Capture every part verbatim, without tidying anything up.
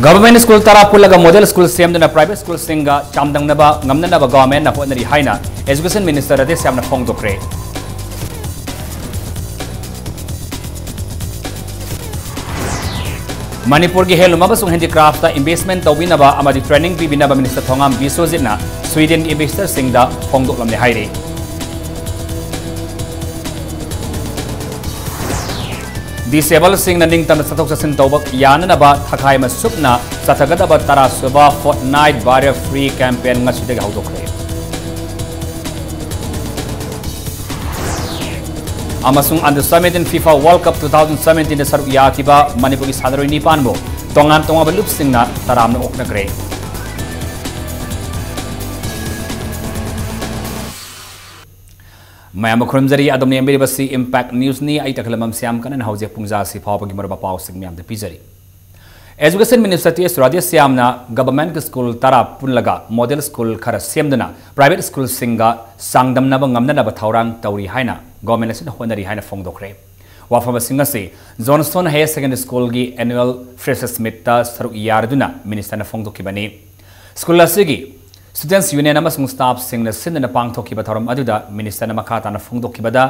Government school ꯇꯔꯥ ꯄꯨꯜꯂꯒ model school ꯁꯦꯝꯗꯨꯅ private schoolꯁꯤꯡꯒ ꯆꯥꯡꯗꯝꯅꯕ ꯉꯝꯅꯅꯕ governmentꯅ ꯍꯣꯠꯅꯔꯤ ꯍꯥꯏꯅ Education Minister ꯔꯥꯙꯦꯁ꯭ꯌꯥꯝꯅ ꯐꯣꯡꯗꯣꯛꯈ꯭ꯔꯦ꯫ ꯃꯅꯤꯄꯨꯔꯒꯤ handloom ꯑꯃꯁꯨꯡ handicraftꯇ investment ꯇꯧꯕꯤꯅꯕ ꯑꯃꯗꯤ training ꯄꯤꯕꯤꯅꯕ Minister ꯊꯣꯉꯥꯝ ꯕꯤꯁ꯭ꯋꯖꯤꯠꯅ Swedenꯒꯤ investorꯁꯤꯡꯗ ꯐꯣꯡꯗꯣꯛꯂꯝꯂꯦ ꯍꯥꯏꯔꯤ꯫ Disabledꯁꯤꯡꯅ ꯅꯤꯡꯇꯝꯅ ꯆꯠꯊꯣꯛ ꯆꯠꯁꯤꯟ ꯇꯧꯕ ꯌꯥꯅꯅꯕ ꯊꯈꯥꯏ ꯑꯃ ꯁꯨꯞꯅ ꯆꯠꯊꯒꯗꯕ ꯇꯔꯥ ꯁꯨꯕ Fortnight Barrier Free Campaign ꯉꯁꯤꯗꯒꯤ ꯍꯧꯗꯣꯛꯈ꯭ꯔꯦ꯫ ꯑꯃꯁꯨꯡ Under seventeen FIFA World Cup two thousand seventeenꯗ ꯁꯔꯨꯛ ꯌꯥꯈꯤꯕ ꯃꯅꯤꯄꯨꯔꯒꯤ ꯁꯥꯟꯅꯔꯣꯏ ꯅꯤꯄꯥꯟꯕꯨ ꯇꯣꯉꯥꯟ ꯇꯣꯉꯥꯟꯕ ꯂꯨꯞꯁꯤꯡꯅ ꯇꯔꯥꯝꯅ ꯑꯣꯛꯅꯈ꯭ꯔꯦ꯫ ꯃꯌꯥꯝꯕꯨ ꯈꯨꯔꯨꯝꯖꯔꯤ꯫ ꯑꯗꯣꯝꯅ ꯌꯦꯡꯕꯤꯔꯤꯕꯁꯤ Impact Newsꯅꯤ꯫ ꯑꯩ ꯇꯈꯦꯂꯝꯕꯝ ꯁ꯭ꯌꯥꯝ ꯀꯅꯟ ꯍꯧꯖꯤꯛ ꯄꯨꯡꯖꯥ ꯑꯁꯤ ꯐꯥꯎꯕꯒꯤ ꯃꯔꯨꯞ ꯄꯥꯎꯁꯤꯡ ꯃꯌꯥꯝꯗ ꯄꯤꯖꯔꯤ꯫ Education Minister ꯇꯤ ꯑꯦꯁ ꯔꯥꯙꯦꯁ꯭ꯌꯥꯝꯅ government school ꯇꯔꯥ ꯄꯨꯜꯂꯒ model school ꯈꯔ ꯁꯦꯝꯗꯨꯅ private schoolꯁꯤꯡꯒ ꯆꯥꯡꯗꯝꯅꯕ ꯉꯝꯅꯅꯕ ꯊꯧꯔꯥꯡ ꯇꯧꯔꯤ ꯍꯥꯏꯅ government ꯑꯁꯤꯅ ꯍꯣꯠꯅꯔꯤ ꯍꯥꯏꯅ ꯐꯣꯡꯗꯣꯛꯈ꯭ꯔꯦ꯫ ꯋꯥꯐꯝꯁꯤꯡ ꯑꯁꯤ Johnstone Higher Secondary Schoolꯒꯤ annual freshers meetꯇ ꯁꯔꯨꯛ ꯌꯥꯔꯗꯨꯅ ministerꯅ ꯐꯣꯡꯗꯣꯛꯈꯤꯕꯅꯤ꯫ School ꯑꯁꯤꯒꯤ Students Union ꯑꯃꯁꯨꯡ staffꯁꯤꯡꯅ ꯁꯤꯟꯗꯨꯅ ꯄꯥꯡꯊꯣꯛꯈꯤꯕ ꯊꯧꯔꯝ ꯑꯗꯨꯗ ministerꯅ ꯃꯈꯥ ꯇꯥꯅ ꯐꯣꯡꯗꯣꯛꯈꯤꯕꯗ,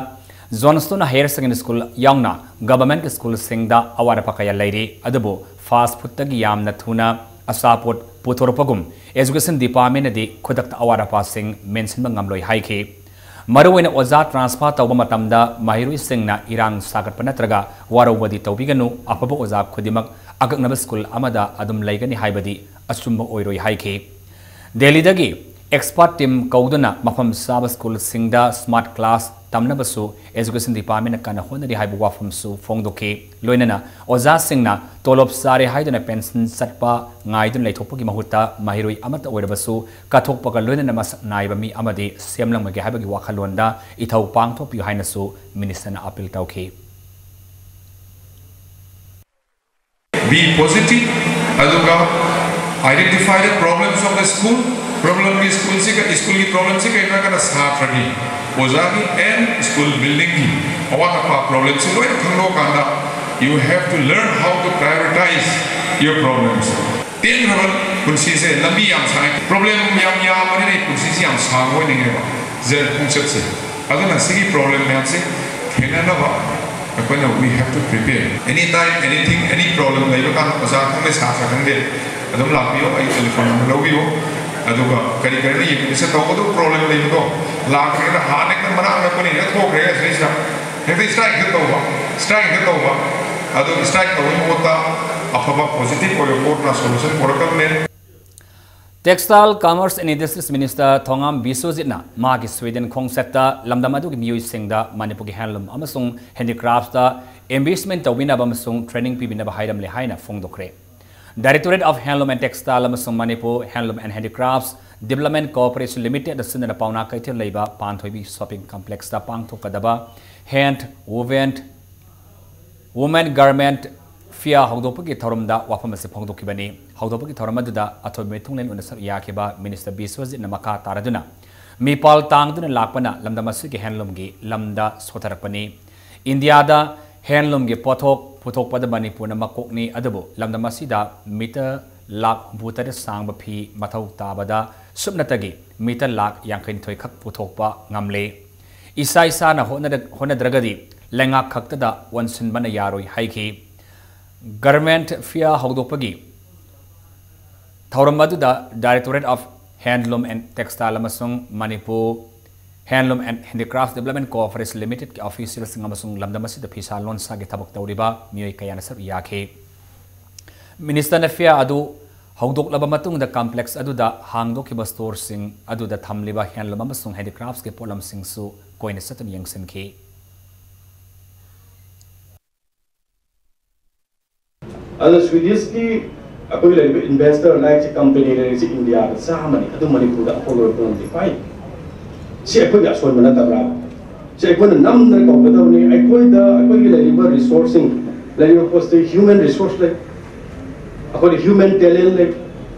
Johnstone Higher Secondary School ꯌꯥꯎꯅ government schoolꯁꯤꯡꯗ ꯑꯋꯥꯠ ꯑꯄꯥ ꯀꯌꯥ ꯂꯩꯔꯤ, ꯑꯗꯨꯕꯨ fast foodꯇꯒꯤ ꯌꯥꯝꯅ ꯊꯨꯅ ꯑꯆꯥꯄꯣꯠ ꯄꯨꯊꯣꯔꯛꯄꯒꯨꯝ education departmentꯅꯗꯤ ꯈꯨꯗꯛꯇ ꯑꯋꯥꯠ ꯑꯄꯥꯁꯤꯡ ꯃꯦꯟꯁꯤꯟꯕ ꯉꯝꯂꯣꯏ ꯍꯥꯏꯈꯤ꯫ ꯃꯔꯨꯑꯣꯏꯅ ꯑꯣꯖꯥ transfer ꯇꯧꯕ ꯃꯇꯝꯗ ꯃꯍꯩꯔꯣꯏꯁꯤꯡꯅ ꯏꯔꯥꯡ ꯁꯥꯒꯠꯄ ꯅꯠꯇ꯭ꯔꯒ ꯋꯥꯔꯧꯕꯗꯤ ꯇꯧꯕꯤꯒꯅꯨ, ꯑꯐꯕ ꯑꯣꯖꯥ ꯈꯨꯗꯤꯡꯃꯛ ꯑꯀꯛꯅꯕ school ꯑꯃꯗ ꯑꯗꯨꯝ ꯂꯩꯒꯅꯤ ꯍꯥꯏꯕꯗꯤ ꯑꯆꯨꯝꯕ ꯑꯣꯏꯔꯣꯏ ꯍꯥꯏꯈꯤ꯫ ꯗꯦꯜꯂꯤꯗꯒꯤ expert team ꯀꯧꯗꯨꯅ ꯃꯐꯝ ꯆꯥꯕ schoolꯁꯤꯡꯗ smart class ꯇꯝꯅꯕꯁꯨ education departmentꯅ ꯀꯟꯅ ꯍꯣꯠꯅꯔꯤ ꯍꯥꯏꯕ ꯋꯥꯐꯝꯁꯨ ꯐꯣꯡꯗꯣꯛꯈꯤ꯫ ꯂꯣꯏꯅꯅ ꯑꯣꯖꯥꯁꯤꯡꯅ ꯇꯣꯂꯣꯞ ꯆꯥꯔꯦ ꯍꯥꯏꯗꯨꯅ pension ꯆꯠꯄ ꯉꯥꯏꯗꯨꯅ ꯂꯩꯊꯣꯛꯄꯒꯤ ꯃꯍꯨꯠꯇ ꯃꯍꯩꯔꯣꯏ ꯑꯃꯠꯇ ꯑꯣꯏꯔꯕꯁꯨ ꯀꯠꯊꯣꯛꯄꯒ ꯂꯣꯏꯅꯅ ꯃꯁꯛ ꯅꯥꯏꯕ ꯃꯤ ꯑꯃꯗꯤ ꯁꯦꯝꯂꯝꯂꯒꯦ ꯍꯥꯏꯕꯒꯤ ꯋꯥꯈꯜꯂꯣꯟꯗ ꯏꯊꯧ ꯄꯥꯡꯊꯣꯛꯄꯤꯌꯨ ꯍꯥꯏꯅꯁꯨ ministerꯅ appeal ꯇꯧꯈꯤ꯫ Be positive, ꯑꯗꯨꯒ identify the problems of the school, problemꯒꯤ schoolꯁꯤꯒ, schoolꯒꯤ problemꯁꯤ ꯀꯩꯅꯣ ꯍꯥꯏꯔꯀꯥꯟꯗ ꯁꯥꯇ꯭ꯔꯒꯤ, ꯑꯣꯖꯥꯒꯤ and school buildingꯒꯤ ꯑꯋꯥꯠ ꯑꯄꯥ problemꯁꯤ ꯂꯣꯏꯅ ꯈꯪꯗꯣꯛꯑꯀꯥꯟꯗ you have to learn how to prioritize Your problems. ꯇꯦꯟꯈ꯭ꯔꯕ ꯄꯨꯟꯁꯤꯁꯦ ꯂꯝꯕꯤ ꯌꯥꯝ ꯁꯥꯡꯉꯦ, ꯄ꯭ꯔꯣꯕ꯭ꯂꯦꯝ ꯌꯥꯝ ꯌꯥꯝꯕꯅꯤꯅ ꯄꯨꯟꯁꯤꯁꯦ ꯌꯥꯝ ꯁꯥꯡꯕ ꯑꯣꯏꯅꯤꯡꯉꯦꯕ ꯈꯣꯡꯆꯠꯁꯦ꯫ ꯑꯗꯨꯅ ꯁꯤꯒꯤ ꯄ꯭ꯔꯣꯕ꯭ꯂꯦꯝ ꯃꯌꯥꯝꯁꯦ ꯊꯦꯡꯅꯅꯕ ꯑꯩꯈꯣꯏꯅ we have to prepare any time, anything, any problem ꯂꯩꯕ ꯀꯥꯟꯗ ꯑꯣꯖꯥ ꯈꯪꯗꯦ, ꯁꯥꯇ꯭ꯔ ꯈꯪꯗꯦ, ꯑꯗꯨꯝ ꯂꯥꯛꯄꯤꯌꯣ, ꯑꯩ ꯇꯦꯂꯤꯐꯣꯟ ꯅꯝꯕꯔ ꯂꯧꯕꯤꯌꯣ꯫ ꯑꯗꯨꯒ ꯀꯔꯤ ꯀꯔꯤꯅꯣ ꯌꯦꯡꯕꯤꯔꯁꯦ꯫ ꯇꯧꯕꯗꯣ ꯄ꯭ꯔꯣꯕ꯭ꯂꯦꯝ ꯂꯩꯕꯗꯣ ꯂꯥꯛꯈ꯭ꯔꯦꯅ ꯍꯥꯟꯅ ꯍꯦꯛꯇ ꯃꯅꯥꯛ ꯅꯛꯄꯅꯤꯅ ꯊꯣꯛꯈ꯭ꯔꯦ ꯁꯤꯗꯩꯁꯤꯗ꯫ ꯍꯦꯛꯇ ꯁ꯭ꯇ꯭ꯔꯥꯏꯛ ꯍꯦꯛꯇ ꯇꯧꯕ, ꯁ꯭ꯇ꯭ꯔꯥꯏꯛ ꯍꯦꯛꯇ ꯇꯧꯕ꯫ ꯑꯗꯣ ꯁ꯭ꯇ꯭ꯔꯥꯏꯛ ꯇꯧꯕꯒꯤ ꯃꯍꯨꯠꯇ ꯑꯐꯕ ꯄꯣꯖꯤꯇꯤꯚ ꯑꯣꯏꯕ ꯄꯣꯠꯅ ꯁꯣꯂꯨꯁꯟ ꯄꯨꯔꯛꯀꯗꯕꯅꯦ꯫ Textile, Commerce and Industries Minister Thongam ꯕꯤꯁ꯭ꯋꯖꯤꯠꯅ ꯃꯥꯒꯤ ꯁ꯭ꯋꯤꯗꯦꯟ ꯈꯣꯡꯆꯠꯇ ꯂꯝꯗꯝ ꯑꯗꯨꯒꯤ ꯃꯤꯑꯣꯏꯁꯤꯡꯗ ꯃꯅꯤꯄꯨꯔꯒꯤ handloom ꯑꯃꯁꯨꯡ handicraftsꯇ investment ꯇꯧꯕꯤꯅꯕ ꯑꯃꯁꯨꯡ training ꯄꯤꯕꯤꯅꯕ ꯍꯥꯏꯔꯝꯂꯦ ꯍꯥꯏꯅ ꯐꯣꯡꯗꯣꯛꯈ꯭ꯔꯦ꯫ Directorate of Handloom and Textile ꯑꯃꯁꯨꯡ Manipur Handloom and Handicrafts Development Corporation Limited ꯑꯁꯤꯅ ꯄꯥꯎꯅꯥ ꯀꯩꯊꯦꯜ ꯂꯩꯕ ꯄꯥꯟꯊꯣꯏꯕꯤ shopping complexꯇ ꯄꯥꯡꯊꯣꯛꯀꯗꯕ Hand Woven Women Garment Fair ꯍꯧꯗꯣꯛꯄꯒꯤ ꯊꯧꯔꯝꯗ ꯋꯥꯐꯝ ꯑꯁꯤ ꯐꯣꯡꯗꯣꯛꯈꯤꯕꯅꯤ꯫ ꯍꯧꯗꯣꯛꯄꯒꯤ ꯊꯧꯔꯝ ꯑꯗꯨꯗ ꯑꯊꯣꯏꯕ ꯃꯤꯊꯨꯡꯂꯦꯟ ꯑꯣꯏꯅ ꯁꯔꯨꯛ ꯌꯥꯈꯤꯕ Minister ꯕꯤꯁ꯭ꯋꯖꯤꯠꯅ ꯃꯈꯥ ꯇꯥꯔꯗꯨꯅ ꯃꯤꯄꯥꯜ ꯇꯥꯡꯗꯨꯅ ꯂꯥꯛꯄꯅ ꯂꯝꯗꯝ ꯑꯁꯤꯒꯤ handloomꯒꯤ ꯂꯝꯗ ꯁꯣꯊꯔꯛꯄꯅꯤ꯫ ꯏꯟꯗꯤꯌꯥꯗ handloomꯒꯤ ꯄꯣꯠꯊꯣꯛ ꯄꯨꯊꯣꯛꯄꯗ ꯃꯅꯤꯄꯨꯔꯅ ꯃꯀꯣꯛꯅꯤ, ꯑꯗꯨꯕꯨ ꯂꯝꯗꯝ ꯑꯁꯤꯗ meter ꯂꯥꯈ ꯍꯨꯝꯐꯨ ꯇꯔꯦꯠ ꯁꯥꯡꯕ ꯐꯤ ꯃꯊꯧ ꯇꯥꯕꯗ ꯁꯨꯞꯅꯇꯒꯤ meter ꯂꯥꯈ ꯌꯥꯡꯈꯩꯅꯤꯊꯣꯏ ꯈꯛ ꯄꯨꯊꯣꯛꯄ ꯉꯝꯂꯦ꯫ ꯏꯁꯥ ꯏꯁꯥꯅ ꯍꯣꯠꯅꯗ-, ꯍꯣꯠꯅꯗ꯭ꯔꯒꯗꯤ ꯂꯩꯉꯥꯛ ꯈꯛꯇꯗ ꯑꯣꯟꯁꯤꯟꯕꯅ ꯌꯥꯔꯣꯏ ꯍꯥꯏꯈꯤ꯫ Garment Fair ꯍꯧꯗꯣꯛꯄꯒꯤ ꯊꯧꯔꯝ ꯑꯗꯨꯗ Directorate of Handloom and Textile ꯑꯃꯁꯨꯡ Manipur Handloom and Handicrafts Development Corporation Limitedꯀꯤ officialꯁꯤꯡ ꯑꯃꯁꯨꯡ ꯂꯝꯗꯝ ꯑꯁꯤꯗ ꯐꯤꯁꯥ ꯂꯣꯟꯁꯥꯒꯤ ꯊꯕꯛ ꯇꯧꯔꯤꯕ ꯃꯤꯑꯣꯏ ꯀꯌꯥꯅ ꯁꯔꯨꯛ ꯌꯥꯈꯤ꯫ Ministerꯅ fair ꯑꯗꯨ ꯍꯧꯗꯣꯛꯂꯕ ꯃꯇꯨꯡꯗ complexꯇ ꯍꯥꯡꯗꯣꯛꯈꯤꯕ storeꯁꯤꯡ ꯑꯗꯨꯗ ꯊꯝꯂꯤꯕ handloom ꯑꯃꯁꯨꯡ handicraftsꯀꯤ ꯄꯣꯠꯂꯝꯁꯤꯡꯁꯨ ꯀꯣꯏꯅ ꯆꯠꯇꯨꯅ ꯌꯦꯡꯁꯤꯟꯈꯤ꯫ ꯑꯗꯨꯅ Swedishꯀꯤ ꯑꯩꯈꯣꯏꯒꯤ ꯂꯩꯔꯤꯕ investor ꯂꯥꯏꯔꯤꯛꯁꯦ company ꯂꯩꯔꯤꯁꯦ Indiaꯗ ꯆꯥꯝꯃꯅꯤ, ꯑꯗꯨ ꯃꯅꯤꯄꯨꯔꯗ ꯑꯐꯣꯔꯗ ꯑꯣꯏꯕ ꯉꯝꯗꯦ꯫ Why? ꯁꯤ ꯑꯩꯈꯣꯏꯒꯤ ꯑꯁꯣꯏꯕ ꯅꯠꯇꯕ꯭ꯔꯥ? ꯁꯤ ꯑꯩꯈꯣꯏꯅ ꯅꯝꯗꯅ ꯀꯧꯒꯗꯕꯅꯤ꯫ ꯑꯩꯈꯣꯏꯗ ꯑꯩꯈꯣꯏꯒꯤ ꯂꯩꯔꯤꯕ resourceꯁꯤꯡ, ꯂꯩꯔꯤꯕ ꯄꯣꯠꯁꯤ human resource ꯂꯩ, ꯑꯩꯈꯣꯏꯗ human talent ꯂꯩ,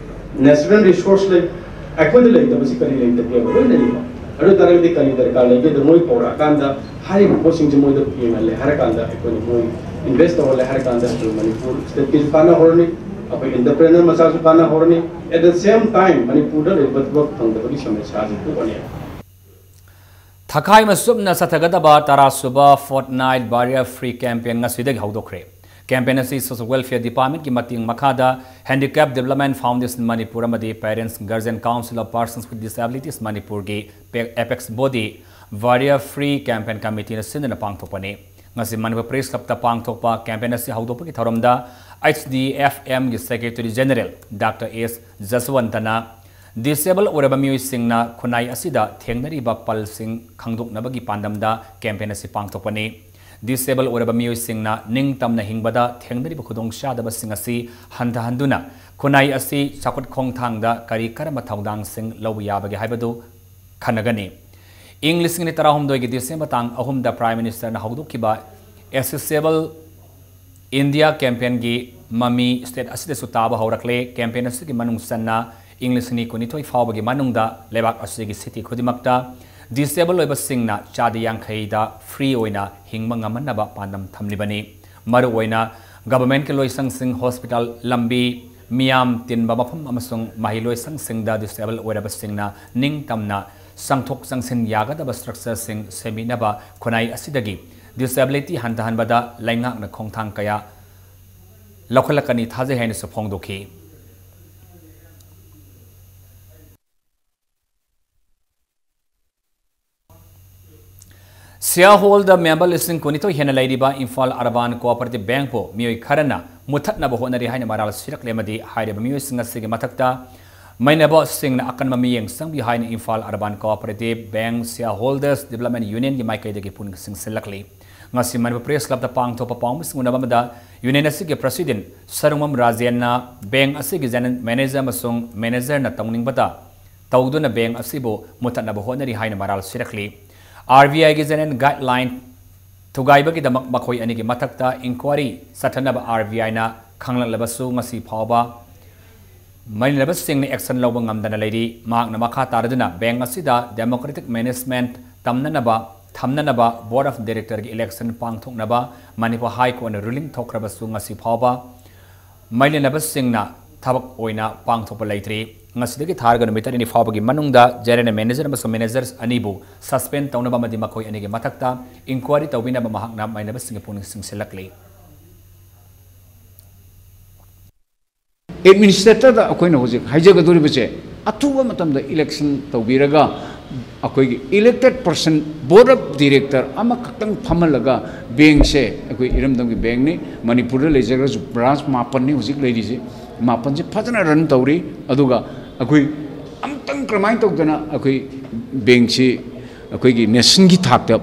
natural resource ꯂꯩ꯫ ꯑꯩꯈꯣꯏꯗ ꯂꯩꯇꯕꯁꯤ ꯀꯔꯤ ꯂꯩꯇꯒꯦꯕ? ꯂꯣꯏ ꯂꯩꯌꯦꯕ꯫ ꯑꯗꯨ ꯑꯣꯏ ꯇꯥꯔꯒꯗꯤ ꯀꯔꯤ ꯗꯔꯀꯥꯔ ꯂꯩꯒꯦꯗ ꯃꯣꯏ ꯀꯧꯔꯛꯑꯀꯥꯟꯗ ꯍꯥꯏꯔꯤꯕ ꯄꯣꯠꯁꯤꯡꯁꯦ ꯃꯣꯏꯗ ꯌꯦꯡꯍꯜꯂꯦ ꯍꯥꯏꯔꯀꯥꯟꯗ ꯑꯩꯈꯣꯏꯅ ꯃꯣꯏ ꯏꯟꯚꯦꯁ ꯇꯧꯍꯜꯂꯦ ꯍꯥꯏꯔ ꯀꯥꯟꯗ ꯑꯩꯈꯣꯏ ꯃꯅꯤꯄꯨꯔ ꯁ꯭ꯇꯦꯠꯀꯤꯁꯨ ꯀꯥꯟꯅꯍꯧꯔꯅꯤ, ꯑꯩꯈꯣꯏ ꯑꯦꯟꯇꯔꯄ꯭ꯔꯦꯅꯔ ꯃꯆꯥꯁꯨ ꯀꯥꯟꯅꯍꯧꯔꯅꯤ, at the same time ꯃꯅꯤꯄꯨꯔꯗ ꯂꯩꯔꯤꯕ ꯊꯕꯛ ꯐꯪꯗꯕꯒꯤ ꯁꯃꯁ꯭ꯌꯥꯁꯤ ꯀꯣꯛꯑꯅꯤ꯫ ꯊꯈꯥꯏ ꯃꯁꯨꯞꯅ ꯆꯠꯊꯒꯗꯕ ꯇꯔꯥꯁꯨꯕ Fortnight Barrier Free Campaign ꯉꯁꯤꯗꯒꯤ ꯍꯧꯗꯣꯛꯈ꯭ꯔꯦ꯫ Campaign ꯑꯁꯤ Social Welfare Departmentꯀꯤ ꯃꯇꯦꯡ ꯃꯈꯥꯗ Handicap Development Foundation ꯃꯅꯤꯄꯨꯔ ꯑꯃꯗꯤ Parents Guardian Council of Persons with Disabilities ꯃꯅꯤꯄꯨꯔꯒꯤ apex body Barrier Free Campaign Committeeꯅ ꯁꯤꯟꯗꯨꯅ ꯄꯥꯡꯊꯣꯛꯄꯅꯤ꯫ ꯉꯁꯤ ꯃꯅꯤꯄꯨꯔ ꯄ꯭ꯔꯦꯁ ꯀ꯭ꯂꯕꯇ ꯄꯥꯡꯊꯣꯛꯄ campaign ꯑꯁꯤ ꯍꯧꯗꯣꯛꯄꯒꯤ ꯊꯧꯔꯝꯗ H D F Mꯒꯤ Secretary General Doctor S ꯖꯁꯋꯟꯇꯅ ꯗꯤꯁꯦꯕꯜ ꯑꯣꯏꯔꯕ ꯃꯤꯑꯣꯏꯁꯤꯡꯅ ꯈꯨꯟꯅꯥꯏ ꯑꯁꯤꯗ ꯊꯦꯡꯅꯔꯤꯕ ꯄꯜꯁꯤꯡ ꯈꯪꯗꯣꯛꯅꯕꯒꯤ ꯄꯥꯟꯗꯝꯗ campaign ꯑꯁꯤ ꯄꯥꯡꯊꯣꯛꯄꯅꯤ꯫ ꯗꯤꯁꯦꯕꯜ ꯑꯣꯏꯔꯕ ꯃꯤꯑꯣꯏꯁꯤꯡꯅ ꯅꯤꯡꯇꯝꯅ ꯍꯤꯡꯕꯗ ꯊꯦꯡꯅꯔꯤꯕ ꯈꯨꯗꯣꯡꯆꯥꯗꯕꯁꯤꯡ ꯑꯁꯤ ꯍꯟꯊꯍꯟꯗꯨꯅ ꯈꯨꯟꯅꯥꯏ ꯑꯁꯤ ꯆꯥꯎꯈꯠ ꯈꯣꯡꯊꯥꯡꯗ ꯀꯔꯤ ꯀꯔꯝꯕ ꯊꯧꯗꯥꯡꯁꯤꯡ ꯂꯧꯕ ꯌꯥꯕꯒꯦ ꯍꯥꯏꯕꯗꯨ ꯈꯟꯅꯒꯅꯤ꯫ ꯏꯪ ꯂꯤꯁꯤꯡ ꯑꯅꯤ ꯇꯔꯥꯍꯨꯝꯗꯣꯏꯒꯤ ꯗꯤꯁꯦꯝꯕꯔ ꯇꯥꯡ ꯑꯍꯨꯝꯗ Prime Ministerꯅ ꯍꯧꯗꯣꯛꯈꯤꯕ Accessible India Campaignꯒꯤ ꯃꯃꯤ ꯁ꯭ꯇꯦꯠ ꯑꯁꯤꯗꯁꯨ ꯇꯥꯕ ꯍꯧꯔꯛꯂꯦ꯫ Campaign ꯑꯁꯤꯒꯤ ꯃꯅꯨꯡ ꯆꯟꯅ ꯏꯪ ꯂꯤꯁꯤꯡ ꯑꯅꯤ ꯀꯨꯟꯅꯤꯊꯣꯏ ꯐꯥꯎꯕꯒꯤ ꯃꯅꯨꯡꯗ ꯂꯩꯕꯥꯛ ꯑꯁꯤꯒꯤ city ꯈꯨꯗꯤꯡꯃꯛꯇ ꯗꯤꯁꯦꯕꯜ ꯑꯣꯏꯕꯁꯤꯡꯅ ꯆꯥꯗ ꯌꯥꯡꯈꯩꯗ ꯐ꯭ꯔꯤ ꯑꯣꯏꯅ ꯍꯤꯡꯕ ꯉꯝꯍꯟꯅꯕ ꯄꯥꯟꯗꯝ ꯊꯝꯂꯤꯕꯅꯤ꯫ ꯃꯔꯨꯑꯣꯏꯅ ꯒꯚꯔꯟꯃꯦꯟꯠꯀꯤ ꯂꯣꯏꯁꯪꯁꯤꯡ, ꯍꯣꯁꯄꯤꯇꯥꯜ, ꯂꯝꯕꯤ, ꯃꯤꯌꯥꯝ ꯇꯤꯟꯕ ꯃꯐꯝ ꯑꯃꯁꯨꯡ ꯃꯍꯩꯂꯣꯏꯁꯪꯁꯤꯡꯗ ꯗꯤꯁꯦꯕꯜ ꯑꯣꯏꯔꯕꯁꯤꯡꯅ ꯅꯤꯡꯇꯝꯅ ꯆꯪꯊꯣꯛ ꯆꯪꯁꯤꯟ ꯌꯥꯒꯗꯕ ꯁ꯭ꯇ꯭ꯔꯛꯆꯔꯁꯤꯡ ꯁꯦꯝꯕꯤꯅꯕ ꯈꯨꯟꯅꯥꯏ ꯑꯁꯤꯗꯒꯤ ꯗꯤꯁꯦꯕꯤꯂꯤꯇꯤ ꯍꯟꯊꯍꯟꯕꯗ ꯂꯩꯉꯥꯛꯅ ꯈꯣꯡꯊꯥꯡ ꯀꯌꯥ ꯂꯧꯈꯠꯂꯛꯀꯅꯤ ꯊꯥꯖꯩ ꯍꯥꯏꯅꯁꯨ ꯐꯣꯡꯗꯣꯛꯈꯤ꯫ ꯁꯤꯌꯥꯍꯣꯜꯗ ꯃꯦꯝꯕꯔ ꯂꯤꯁꯤꯡ ꯀꯨꯟꯅꯤꯊꯣꯏ ꯍꯦꯟꯅ ꯂꯩꯔꯤꯕ ꯏꯝꯐꯥꯜ ꯑꯔꯕꯥꯟ ꯀꯣꯑꯣꯄꯔꯦꯇꯤꯚ ꯕꯦꯡꯛꯄꯨ ꯃꯤꯑꯣꯏ ꯈꯔꯅ ꯃꯨꯊꯠꯅꯕ ꯍꯣꯠꯅꯔꯤ ꯍꯥꯏꯅ ꯃꯔꯥꯜ ꯁꯤꯔꯛꯂꯦ ꯑꯃꯗꯤ ꯍꯥꯏꯔꯤꯕ ꯃꯤꯑꯣꯏꯁꯤꯡ ꯑꯁꯤꯒꯤ ꯃꯊꯛꯇ ꯃꯩꯅꯕꯁꯤꯡꯅ ꯑꯀꯟꯕ ꯃꯤꯠꯌꯦꯡ ꯆꯪꯕꯤꯌꯨ ꯍꯥꯏꯅ Imphal urban cooperative bank shareholders development ꯌꯨꯅꯤꯌꯟꯒꯤ ꯃꯥꯏꯀꯩꯗꯒꯤ ꯄꯨꯛꯅꯤꯡ ꯆꯤꯡꯁꯤꯜꯂꯛꯂꯤ꯫ ꯉꯁꯤ ꯃꯅꯤꯄꯨꯔ ꯄ꯭ꯔꯦꯁ ꯀ꯭ꯂꯕꯇ ꯄꯥꯡꯊꯣꯛꯄ ꯄꯥꯎꯃꯤꯁꯤꯡ ꯎꯅꯕ ꯑꯃꯗ ꯌꯨꯅꯤꯌꯟ ꯑꯁꯤꯒꯤ ꯄ꯭ꯔꯁꯤꯗꯦꯟꯠ ꯁꯔꯨꯡꯕꯝ ꯔꯥꯖꯦꯟꯅ ꯕꯦꯡꯛ ꯑꯁꯤꯒꯤ ꯖꯦꯅꯔꯦꯜ ꯃꯦꯅꯦꯖꯔ ꯑꯃꯁꯨꯡ ꯃꯦꯅꯦꯖꯔꯅ ꯇꯧꯅꯤꯡꯕꯇ ꯇꯧꯗꯨꯅ ꯕꯦꯡꯛ ꯑꯁꯤꯕꯨ ꯃꯨꯊꯠꯅꯕ ꯍꯣꯠꯅꯔꯤ ꯍꯥꯏꯅ ꯃꯔꯥꯜ ꯁꯤꯔꯛꯂꯤ꯫ ꯑꯥꯔ ꯕꯤ ꯑꯥꯏꯒꯤ ꯖꯦꯅꯔꯦꯜ ꯒꯥꯏꯗꯂꯥꯏꯟ ꯊꯨꯒꯥꯏꯕꯒꯤꯗꯃꯛ ꯃꯈꯣꯏ ꯑꯅꯤꯒꯤ ꯃꯊꯛꯇ ꯏꯟꯀ꯭ꯋꯥꯔꯤ ꯆꯠꯊꯅꯕ ꯑꯥꯔ ꯕꯤ ꯑꯥꯏꯅ ꯈꯪꯂꯛꯂꯕꯁꯨ ꯉꯁꯤ ꯐꯥꯎꯕ ꯃꯩꯅꯕꯁꯤꯡꯅ ꯑꯦꯛꯁꯟ ꯂꯧꯕ ꯉꯝꯗꯅ ꯂꯩꯔꯤ꯫ ꯃꯍꯥꯛꯅ ꯃꯈꯥ ꯇꯥꯔꯗꯨꯅ ꯕꯦꯡꯛ ꯑꯁꯤꯗ ꯗꯦꯃꯣꯀ꯭ꯔꯦꯇꯤꯛ ꯃꯦꯅꯦꯖꯃꯦꯟꯠ ꯇꯝꯅꯅꯕ ꯊꯝꯅꯅꯕ Board of Directorꯒꯤ election ꯄꯥꯡꯊꯣꯛꯅꯕ Manipur High Courtꯅ ruling ꯊꯣꯛꯈ꯭ꯔꯕꯁꯨ ꯉꯁꯤ ꯐꯥꯎꯕ ꯃꯩꯂꯦꯟꯅꯕꯁꯤꯡꯅ ꯊꯕꯛ ꯑꯣꯏꯅ ꯄꯥꯡꯊꯣꯛꯄ ꯂꯩꯇ꯭ꯔꯤ꯫ ꯉꯁꯤꯗꯒꯤ ꯊꯥꯔꯒ ꯅꯨꯃꯤꯠ ꯇꯔꯦꯠꯅꯤ ꯐꯥꯎꯕꯒꯤ ꯃꯅꯨꯡꯗ general manager ꯑꯃꯁꯨꯡ managers ꯑꯅꯤꯕꯨ suspend ꯇꯧꯅꯕ ꯑꯃꯗꯤ ꯃꯈꯣꯏ ꯑꯅꯤꯒꯤ ꯃꯊꯛꯇ inquiry ꯇꯧꯕꯤꯅꯕ ꯃꯍꯥꯛꯅ ꯃꯩꯂꯦꯟꯅꯕꯁꯤꯡꯒꯤ ꯄꯨꯛꯅꯤꯡ ꯆꯤꯡꯁꯤꯜꯂꯛꯂꯤ꯫ Administratorꯗ ꯑꯩꯈꯣꯏꯅ ꯍꯧꯖꯤꯛ ꯍꯥꯏꯖꯒꯗꯧꯔꯤꯕꯁꯦ, ꯑꯊꯨꯕ ꯃꯇꯝꯗ election ꯇꯧꯕꯤꯔꯒ ꯑꯩꯈꯣꯏꯒꯤ elected person, Board of Director ꯑꯃꯈꯛꯇꯪ ꯐꯝꯍꯜꯂꯒ bankꯁꯦ, ꯑꯩꯈꯣꯏ ꯏꯔꯝꯗꯝꯒꯤ bankꯅꯤ, ꯃꯅꯤꯄꯨꯔꯗ ꯂꯩꯖꯔꯒꯁꯨ branch ꯃꯥꯄꯟꯅꯤ ꯍꯧꯖꯤꯛ ꯂꯩꯔꯤꯁꯦ, ꯃꯥꯄꯟꯁꯦ ꯐꯖꯅ run ꯇꯧꯔꯤ꯫ ꯑꯗꯨꯒ ꯑꯩꯈꯣꯏ ꯑꯝꯇꯪ ꯀꯔꯝꯍꯥꯏꯅ ꯇꯧꯗꯅ ꯑꯩꯈꯣꯏ bankꯁꯤ ꯑꯩꯈꯣꯏꯒꯤ nationꯒꯤ ꯊꯥꯛꯇ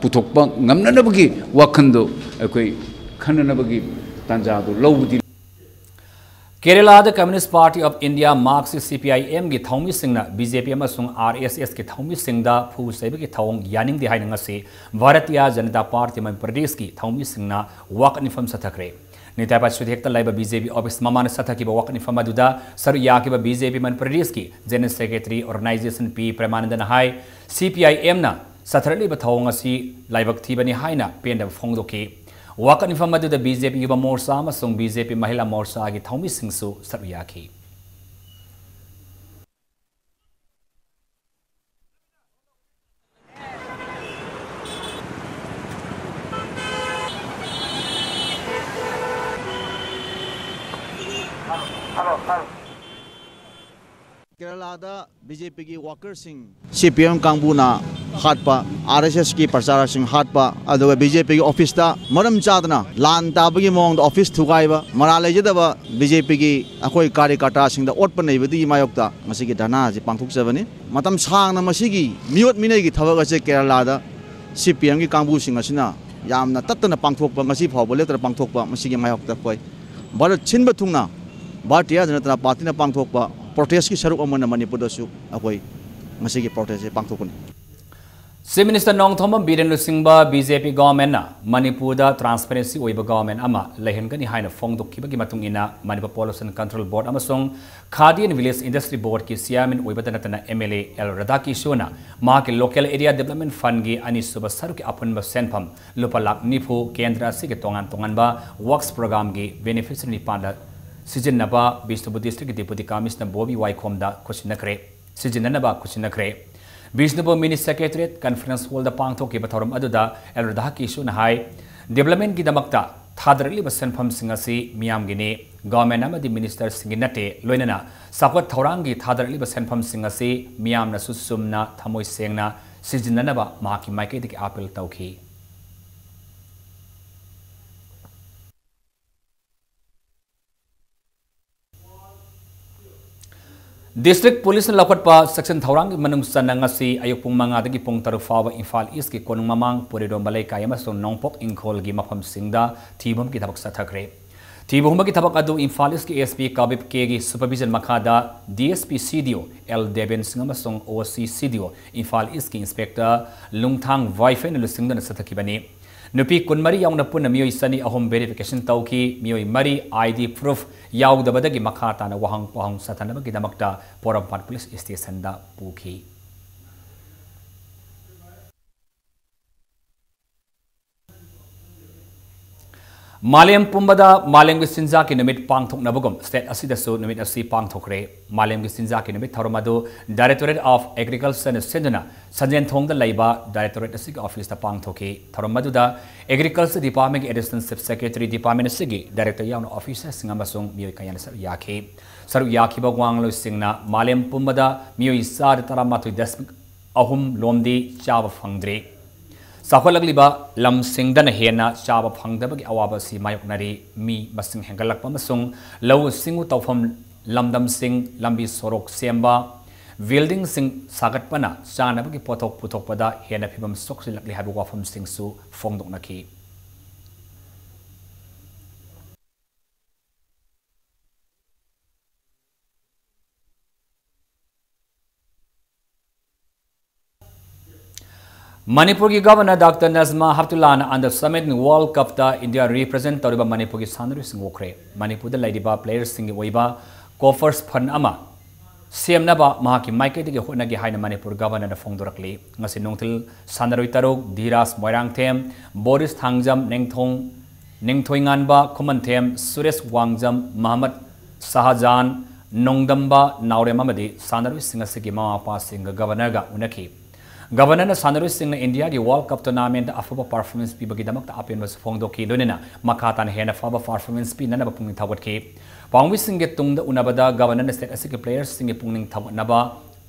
ꯄꯨꯊꯣꯛꯄ ꯉꯝꯅꯅꯕꯒꯤ ꯋꯥꯈꯜꯗꯣ ꯑꯩꯈꯣꯏ ꯈꯟꯅꯅꯕꯒꯤ ꯇꯥꯟꯖꯥꯗꯨ ꯂꯧꯕꯗꯤ꯫ ꯀꯦꯔꯦꯂꯥꯗ Communist Party of India, Marxist, CPIMꯒꯤ ꯊꯧꯃꯤꯁꯤꯡꯅ BJP ꯑꯃꯁꯨꯡ RSSꯀꯤ ꯊꯧꯃꯤꯁꯤꯡꯗ ꯐꯨ ꯆꯩꯕꯒꯤ ꯊꯧꯑꯣꯡ ꯌꯥꯅꯤꯡꯗꯦ ꯍꯥꯏꯅ ꯉꯁꯤ Bharatiya Janata Party ꯃꯅꯤꯄꯨꯔ ꯄ꯭ꯔꯗꯦꯁꯀꯤ ꯊꯧꯃꯤꯁꯤꯡꯅ ꯋꯥꯀꯠ ꯃꯤꯐꯝ ꯆꯠꯊꯈ꯭ꯔꯦ꯫ ꯅꯤꯇꯥꯏ ꯄꯥꯏꯁꯨꯗꯦꯛꯇ ꯂꯩꯕ BJP office ꯃꯃꯥꯡꯗ ꯆꯠꯊꯈꯤꯕ ꯋꯥꯀꯠ ꯃꯤꯐꯝ ꯑꯗꯨꯗ ꯁꯔꯨꯛ ꯌꯥꯈꯤꯕ BJP ꯃꯅꯤꯄꯨꯔ ꯄ꯭ꯔꯗꯦꯁꯀꯤ General Secretary Organization P ꯄ꯭ꯔꯦꯃꯥꯅꯟꯗꯅ ꯍꯥꯏ, CPIMꯅ ꯆꯠꯊꯔꯛꯂꯤꯕ ꯊꯧꯑꯣꯡ ꯑꯁꯤ ꯂꯥꯏꯕꯛ ꯊꯤꯕꯅꯤ ꯍꯥꯏꯅ ꯄꯦꯟꯗꯕ ꯐꯣꯡꯗꯣꯛꯈꯤ꯫ ꯋꯥꯀꯠ ꯃꯤꯐꯝ ꯑꯗꯨꯗ BJP ꯌꯨꯕ ꯃꯣꯔꯆꯥ ꯑꯃꯁꯨꯡ BJP ꯃꯍꯤꯂꯥ ꯃꯣꯔꯆꯥꯒꯤ ꯊꯧꯃꯤꯁꯤꯡꯁꯨ ꯁꯔꯨꯛ ꯌꯥꯈꯤ꯫ ꯀꯦꯔꯂꯥꯗ BJPꯒꯤ workerꯁꯤꯡ, CPIM ꯀꯥꯡꯕꯨꯅ ꯍꯥꯠꯄ, RSSꯀꯤ ꯄ꯭ꯔꯆꯥꯔꯁꯤꯡ ꯍꯥꯠꯄ, ꯑꯗꯨꯒ BJPꯒꯤ officeꯇ ꯃꯔꯝ ꯆꯥꯗꯅ ꯂꯥꯟ ꯇꯥꯕꯒꯤ ꯃꯑꯣꯡꯗ office ꯊꯨꯒꯥꯏꯕ, ꯃꯔꯥꯜ ꯂꯩꯖꯗꯕ BJPꯒꯤ ꯑꯩꯈꯣꯏ ꯀꯥꯔꯤꯀꯥꯇꯥꯁꯤꯡꯗ ꯑꯣꯠꯄ ꯅꯩꯕꯗꯒꯤ ꯃꯥꯌꯣꯛꯇ ꯉꯁꯤꯒꯤ ꯙꯔꯅꯥ ꯑꯁꯤ ꯄꯥꯡꯊꯣꯛꯆꯕꯅꯤ꯫ ꯃꯇꯝ ꯁꯥꯡꯅ ꯃꯁꯤꯒꯤ ꯃꯤꯑꯣꯠ ꯃꯤꯅꯩꯒꯤ ꯊꯕꯛ ꯑꯁꯦ ꯀꯦꯔꯂꯥꯗ CPIMꯒꯤ ꯀꯥꯡꯕꯨꯁꯤꯡ ꯑꯁꯤꯅ ꯌꯥꯝꯅ ꯇꯠꯇꯅ ꯄꯥꯡꯊꯣꯛꯄ, ꯉꯁꯤ ꯐꯥꯎꯕ ꯂꯦꯞꯇꯅ ꯄꯥꯡꯊꯣꯛꯄ, ꯃꯁꯤꯒꯤ ꯃꯥꯌꯣꯛꯇ ꯑꯩꯈꯣꯏ ꯚꯥꯔꯠ ꯁꯤꯟꯕ ꯊꯨꯡꯅ ꯚꯥꯔꯇꯤꯌꯥ ꯖꯅꯇꯥ ꯄꯥꯔꯇꯤꯅ ꯄꯥꯡꯊꯣꯛꯄ protestꯀꯤ ꯁꯔꯨꯛ ꯑꯃ ꯑꯣꯏꯅ ꯃꯅꯤꯄꯨꯔꯗꯁꯨ ꯑꯩꯈꯣꯏ ꯉꯁꯤꯒꯤ protestꯁꯦ ꯄꯥꯡꯊꯣꯛꯄꯅꯤ꯫ Chief Minister ꯅꯣꯡꯊꯣꯝꯕꯝ ꯕꯤꯔꯦꯟ ꯂꯨꯆꯤꯡꯕ B J P government ꯅ ꯃꯅꯤꯄꯨꯔꯗ transparency ꯑꯣꯏꯕ government ꯑꯃ ꯂꯩꯍꯟꯒꯅꯤ ꯍꯥꯏꯅ ꯐꯣꯡꯗꯣꯛꯈꯤꯕꯒꯤ ꯃꯇꯨꯡ ꯏꯟꯅ, Manipur Pollution Control Board ꯑꯃꯁꯨꯡ Khadi and Village Industry Board ꯀꯤ chairman ꯑꯣꯏꯕꯇ ꯅꯠꯇꯅ M L A L ꯔꯥꯙꯥꯀꯤꯁꯣꯟꯅ ꯃꯍꯥꯛꯀꯤ local area development fund ꯀꯤ ꯑꯅꯤꯁꯨꯕ ꯁꯔꯨꯛꯀꯤ ꯑꯄꯨꯟꯕ ꯁꯦꯟꯐꯝ ꯂꯨꯄꯥ ꯂꯥꯈ ꯅꯤꯐꯨ ꯀꯦꯟꯗ꯭ꯔ ꯑꯁꯤꯒꯤ ꯇꯣꯉꯥꯟ ꯇꯣꯉꯥꯟꯕ works program ꯒꯤ beneficiary ꯅꯤꯄꯥꯟꯗ ꯁꯤꯖꯤꯟꯅꯕ ꯕꯤꯁꯅꯨꯄꯨꯔ district ꯀꯤ Deputy Commissioner ꯕꯣꯕꯤ ꯋꯥꯏꯈꯣꯝꯗ ꯈꯨꯠꯁꯤꯟꯅꯈ꯭ꯔꯦ꯫ ꯁꯤꯖꯤꯟꯅꯅꯕ ꯈꯨꯠꯁꯤꯟꯅꯈ꯭ꯔꯦ꯫ Bishnupur Mini Secretariat Conference Hall ꯗ ꯄꯥꯡꯊꯣꯛꯈꯤꯕ ꯊꯧꯔꯝ ꯑꯗꯨꯗ ꯑꯦꯜ ꯔꯥꯙꯥꯀꯤꯁꯟꯅ ꯍꯥꯏ, development ꯀꯤꯗꯃꯛꯇ ꯊꯥꯗꯔꯛꯂꯤꯕ ꯁꯦꯟꯐꯝꯁꯤꯡ ꯑꯁꯤ ꯃꯤꯌꯥꯝꯒꯤꯅꯤ, government ꯑꯃꯗꯤ minister ꯁꯤꯡꯒꯤ ꯅꯠꯇꯦ, ꯂꯣꯏꯅꯅ ꯆꯥꯎꯈꯠ ꯊꯧꯔꯥꯡꯒꯤ ꯊꯥꯗꯔꯛꯂꯤꯕ ꯁꯦꯟꯐꯝꯁꯤꯡ ꯑꯁꯤ ꯃꯤꯌꯥꯝꯅꯁꯨ ꯆꯨꯝꯅ ꯊꯃꯣꯏ ꯁꯦꯡꯅ ꯁꯤꯖꯤꯟꯅꯅꯕ ꯃꯍꯥꯛꯀꯤ ꯃꯥꯏꯀꯩꯗꯒꯤ appeal ꯇꯧꯈꯤ꯫ District Police ꯅ ꯂꯧꯈꯠꯄ section ꯊꯧꯔꯥꯡꯒꯤ ꯃꯅꯨꯡ ꯆꯟꯅ ꯉꯁꯤ ꯑꯌꯨꯛ ꯄꯨꯡ ꯃꯉꯥꯗꯒꯤ ꯄꯨꯡ ꯇꯔꯨꯛ ꯐꯥꯎꯕ ꯏꯝꯐꯥꯜ East ꯀꯤ ꯀꯣꯅꯨꯡ ꯃꯃꯥꯡ, ꯄꯣꯏꯔꯩꯔꯣꯝꯕ ꯂꯩꯀꯥꯏ ꯑꯃꯁꯨꯡ ꯅꯣꯡꯄꯣꯛ ꯏꯪꯈꯣꯜꯒꯤ ꯃꯐꯝꯁꯤꯡꯗ ꯊꯤꯕ ꯍꯨꯝꯕꯒꯤ ꯊꯕꯛ ꯆꯠꯊꯈ꯭ꯔꯦ꯫ ꯊꯤꯕ ꯍꯨꯝꯕꯒꯤ ꯊꯕꯛ ꯑꯗꯨ ꯏꯝꯐꯥꯜ East ꯀꯤ S P ꯀꯥꯕꯤꯞ ꯀꯦ ꯒꯤ supervision ꯃꯈꯥꯗ D S P C D O L Deben ꯁꯤꯡ ꯑꯃꯁꯨꯡ O C C D O Imphal East ꯀꯤ Inspector ꯂꯨꯡꯊꯥꯡ ꯋꯥꯏꯐꯩꯅ ꯂꯨꯆꯤꯡꯗꯨꯅ ꯆꯠꯊꯈꯤꯕꯅꯤ꯫ ꯅꯨꯄꯤ ꯀꯨꯟꯃꯔꯤ ꯌꯥꯎꯅ ꯄꯨꯟꯅ ꯃꯤꯑꯣꯏ ꯆꯅꯤ ꯑꯍꯨꯝ verification ꯇꯧꯈꯤ꯫ ꯃꯤꯑꯣꯏ ꯃꯔꯤ I D proof ꯌꯥꯎꯗꯕꯗꯒꯤ ꯃꯈꯥ ꯇꯥꯅ ꯋꯥꯍꯪ ꯄꯥꯎꯍꯪ ꯆꯠꯊꯅꯕꯒꯤꯗꯃꯛꯇ ꯄꯣꯔꯣꯝꯄꯥꯠ police station ꯗ ꯄꯨꯈꯤ꯫ ꯃꯥꯂꯦꯝ ꯄꯨꯝꯕꯗ ꯃꯥꯂꯦꯝꯒꯤ ꯆꯤꯟꯖꯥꯛꯀꯤ ꯅꯨꯃꯤꯠ ꯄꯥꯡꯊꯣꯛꯅꯕꯒꯨꯝ, state ꯑꯁꯤꯗꯁꯨ ꯅꯨꯃꯤꯠ ꯑꯁꯤ ꯄꯥꯡꯊꯣꯛꯈ꯭ꯔꯦ꯫ ꯃꯥꯂꯦꯝꯒꯤ ꯆꯤꯟꯖꯥꯛꯀꯤ ꯅꯨꯃꯤꯠ ꯊꯧꯔꯝ ꯑꯗꯨ Directorate of Agriculture ꯅ ꯁꯤꯟꯗꯨꯅ ꯁꯟꯖꯦꯟꯊꯣꯡꯗ ꯂꯩꯕ Directorate ꯑꯁꯤꯒꯤ office ꯇ ꯄꯥꯡꯊꯣꯛꯈꯤ꯫ ꯊꯧꯔꯝ ꯑꯗꯨꯗ Agriculture Department ꯀꯤ Additional Chief Secretary, department ꯑꯁꯤꯒꯤ director ꯌꯥꯎꯅ officer ꯁꯤꯡ ꯑꯃꯁꯨꯡ ꯃꯤꯑꯣꯏ ꯀꯌꯥꯅ ꯁꯔꯨꯛ ꯌꯥꯈꯤ꯫ ꯁꯔꯨꯛ ꯌꯥꯈꯤꯕ ꯋꯥ ꯉꯥꯡꯂꯣꯏꯁꯤꯡꯅ ꯃꯥꯂꯦꯝ ꯄꯨꯝꯕꯗ ꯃꯤꯑꯣꯏ ꯆꯥꯗ ꯇꯔꯥꯃꯥꯊꯣꯏ ꯗꯁꯃꯤꯛ ꯑꯍꯨꯝ ꯂꯣꯝꯗꯤ ꯆꯥꯕ ꯐꯪꯗ꯭ꯔꯤ꯫ ꯆꯥꯎꯈꯠꯂꯛꯂꯤꯕ ꯂꯝꯁꯤꯡꯗꯅ ꯍꯦꯟꯅ ꯆꯥꯕ ꯐꯪꯗꯕꯒꯤ ꯑꯋꯥꯕ ꯑꯁꯤ ꯃꯥꯌꯣꯛꯅꯔꯤ꯫ ꯃꯤ ꯃꯁꯤꯡ ꯍꯦꯟꯒꯠꯂꯛꯄ ꯑꯃꯁꯨꯡ ꯂꯧꯎ ꯁꯤꯡꯎ ꯇꯧꯐꯝ ꯂꯝꯗꯝꯁꯤꯡ, ꯂꯝꯕꯤ ꯁꯣꯔꯣꯛ ꯁꯦꯝꯕ, building ꯁꯤꯡ ꯁꯥꯒꯠꯄꯅ ꯆꯥꯅꯕꯒꯤ ꯄꯣꯠꯊꯣꯛ ꯄꯨꯊꯣꯛꯄꯗ ꯍꯦꯟꯅ ꯐꯤꯚꯝ ꯁꯣꯛꯆꯤꯜꯂꯛꯂꯤ ꯍꯥꯏꯕ ꯋꯥꯐꯝꯁꯤꯡꯁꯨ ꯐꯣꯡꯗꯣꯛꯅꯈꯤ꯫ ꯃꯅꯤꯄꯨꯔꯒꯤ ꯒꯚꯔꯅꯔ ꯗꯥꯛꯇꯔ ꯅꯖꯃꯥ ꯍꯦꯞꯇꯨꯜꯂꯥꯅ under seventeen World Cupꯇ ꯏꯟꯗꯤꯌꯥ represent ꯇꯧꯔꯤꯕ ꯃꯅꯤꯄꯨꯔꯒꯤ ꯁꯥꯟꯅꯔꯣꯏꯁꯤꯡ ꯎꯈ꯭ꯔꯦ꯫ ꯃꯅꯤꯄꯨꯔꯗ ꯂꯩꯔꯤꯕ playerꯁꯤꯡꯒꯤ ꯑꯣꯏꯕ coffers fund ꯑꯃ ꯁꯦꯝꯅꯕ ꯃꯍꯥꯛꯀꯤ ꯃꯥꯏꯀꯩꯗꯒꯤ ꯍꯣꯠꯅꯒꯦ ꯍꯥꯏꯅ ꯃꯅꯤꯄꯨꯔ ꯒꯚꯔꯅꯔꯅ ꯐꯣꯡꯗꯣꯔꯛꯂꯤ꯫ ꯉꯁꯤ ꯅꯨꯡꯊꯤꯜ ꯁꯥꯟꯅꯔꯣꯏ ꯇꯔꯨꯛ, ꯙꯤꯔꯥꯖ ꯃꯣꯏꯔꯥꯡꯊꯦꯝ, ꯕꯣꯔꯤꯁ ꯊꯥꯡꯖꯝ, ꯅꯦꯡꯊꯣꯡ ꯅꯤꯡꯊꯣꯏꯉꯥꯟꯕ ꯈꯨꯃꯟꯊꯦꯝ, ꯁꯨꯔꯦꯁ ꯋꯥꯡꯖꯝ, ꯃꯍꯃꯗ ꯁꯍꯥꯖꯥꯟ, ꯅꯣꯡꯗꯝꯕ ꯅꯥꯎꯔꯦꯝ ꯑꯃꯗꯤ ꯁꯥꯟꯅꯔꯣꯏꯁꯤꯡ ꯑꯁꯤꯒꯤ ꯃꯃꯥ ꯃꯄꯥꯁꯤꯡꯒ ꯒꯚꯔꯅꯔꯒ ꯎꯅꯈꯤ꯫ ꯒꯚꯔꯅꯔꯅ ꯁꯥꯟꯅꯔꯣꯏꯁꯤꯡꯅ ꯏꯟꯗꯤꯌꯥꯒꯤ World Cup tournamentꯇ ꯑꯐꯕ performance ꯄꯤꯕꯒꯤꯗꯃꯛꯇ ꯑꯄꯦꯟꯕꯁꯨ ꯐꯣꯡꯗꯣꯛꯈꯤ, ꯂꯣꯏꯅꯅ ꯃꯈꯥ ꯇꯥꯅ ꯍꯦꯟꯅ ꯐꯕ performance ꯄꯤꯅꯅꯕ ꯄꯨꯛꯅꯤꯡ ꯊꯧꯒꯠꯈꯤ꯫ ꯄꯥꯎꯃꯤꯁꯤꯡꯒꯤ ꯇꯨꯡꯗ ꯎꯅꯕꯗ ꯒꯚꯔꯅꯔꯅ state ꯑꯁꯤꯒꯤ playerꯁꯤꯡꯒꯤ ꯄꯨꯛꯅꯤꯡ ꯊꯧꯒꯠꯅꯕ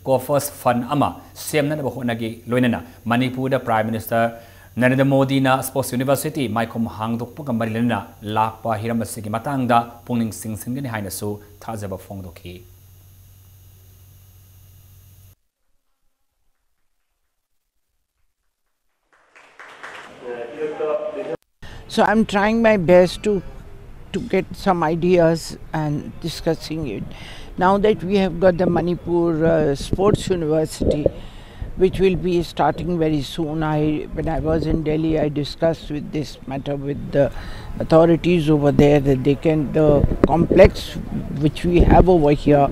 coffers fund ꯑꯃ ꯁꯦꯝꯅꯅꯕ ꯍꯣꯠꯅꯈꯤ, ꯂꯣꯏꯅꯅ ꯃꯅꯤꯄꯨꯔꯗ Prime Minister ꯅꯔꯦꯟꯗ꯭ꯔ ꯃꯣꯗꯤꯅ Sports University ꯃꯥꯏꯈꯣꯝ ꯍꯥꯡꯗꯣꯛꯄꯒ ꯃꯔꯤ ꯂꯩꯅꯅ ꯂꯥꯛꯄ ꯍꯤꯔꯝ ꯑꯁꯤꯒꯤ ꯃꯇꯥꯡꯗ ꯄꯨꯛꯅꯤꯡ ꯆꯤꯡꯁꯤꯟꯒꯅꯤ ꯍꯥꯏꯅꯁꯨ ꯊꯥꯖꯕ ꯐꯣꯡꯗꯣꯛꯈꯤ꯫ So I'm trying my best to to get some ideas and discussing it. Now that we have got the Manipur uh, Sports University, which will be starting very soon, I when I was in Delhi, I discussed with this matter with the authorities over there that they can the complex which we have over here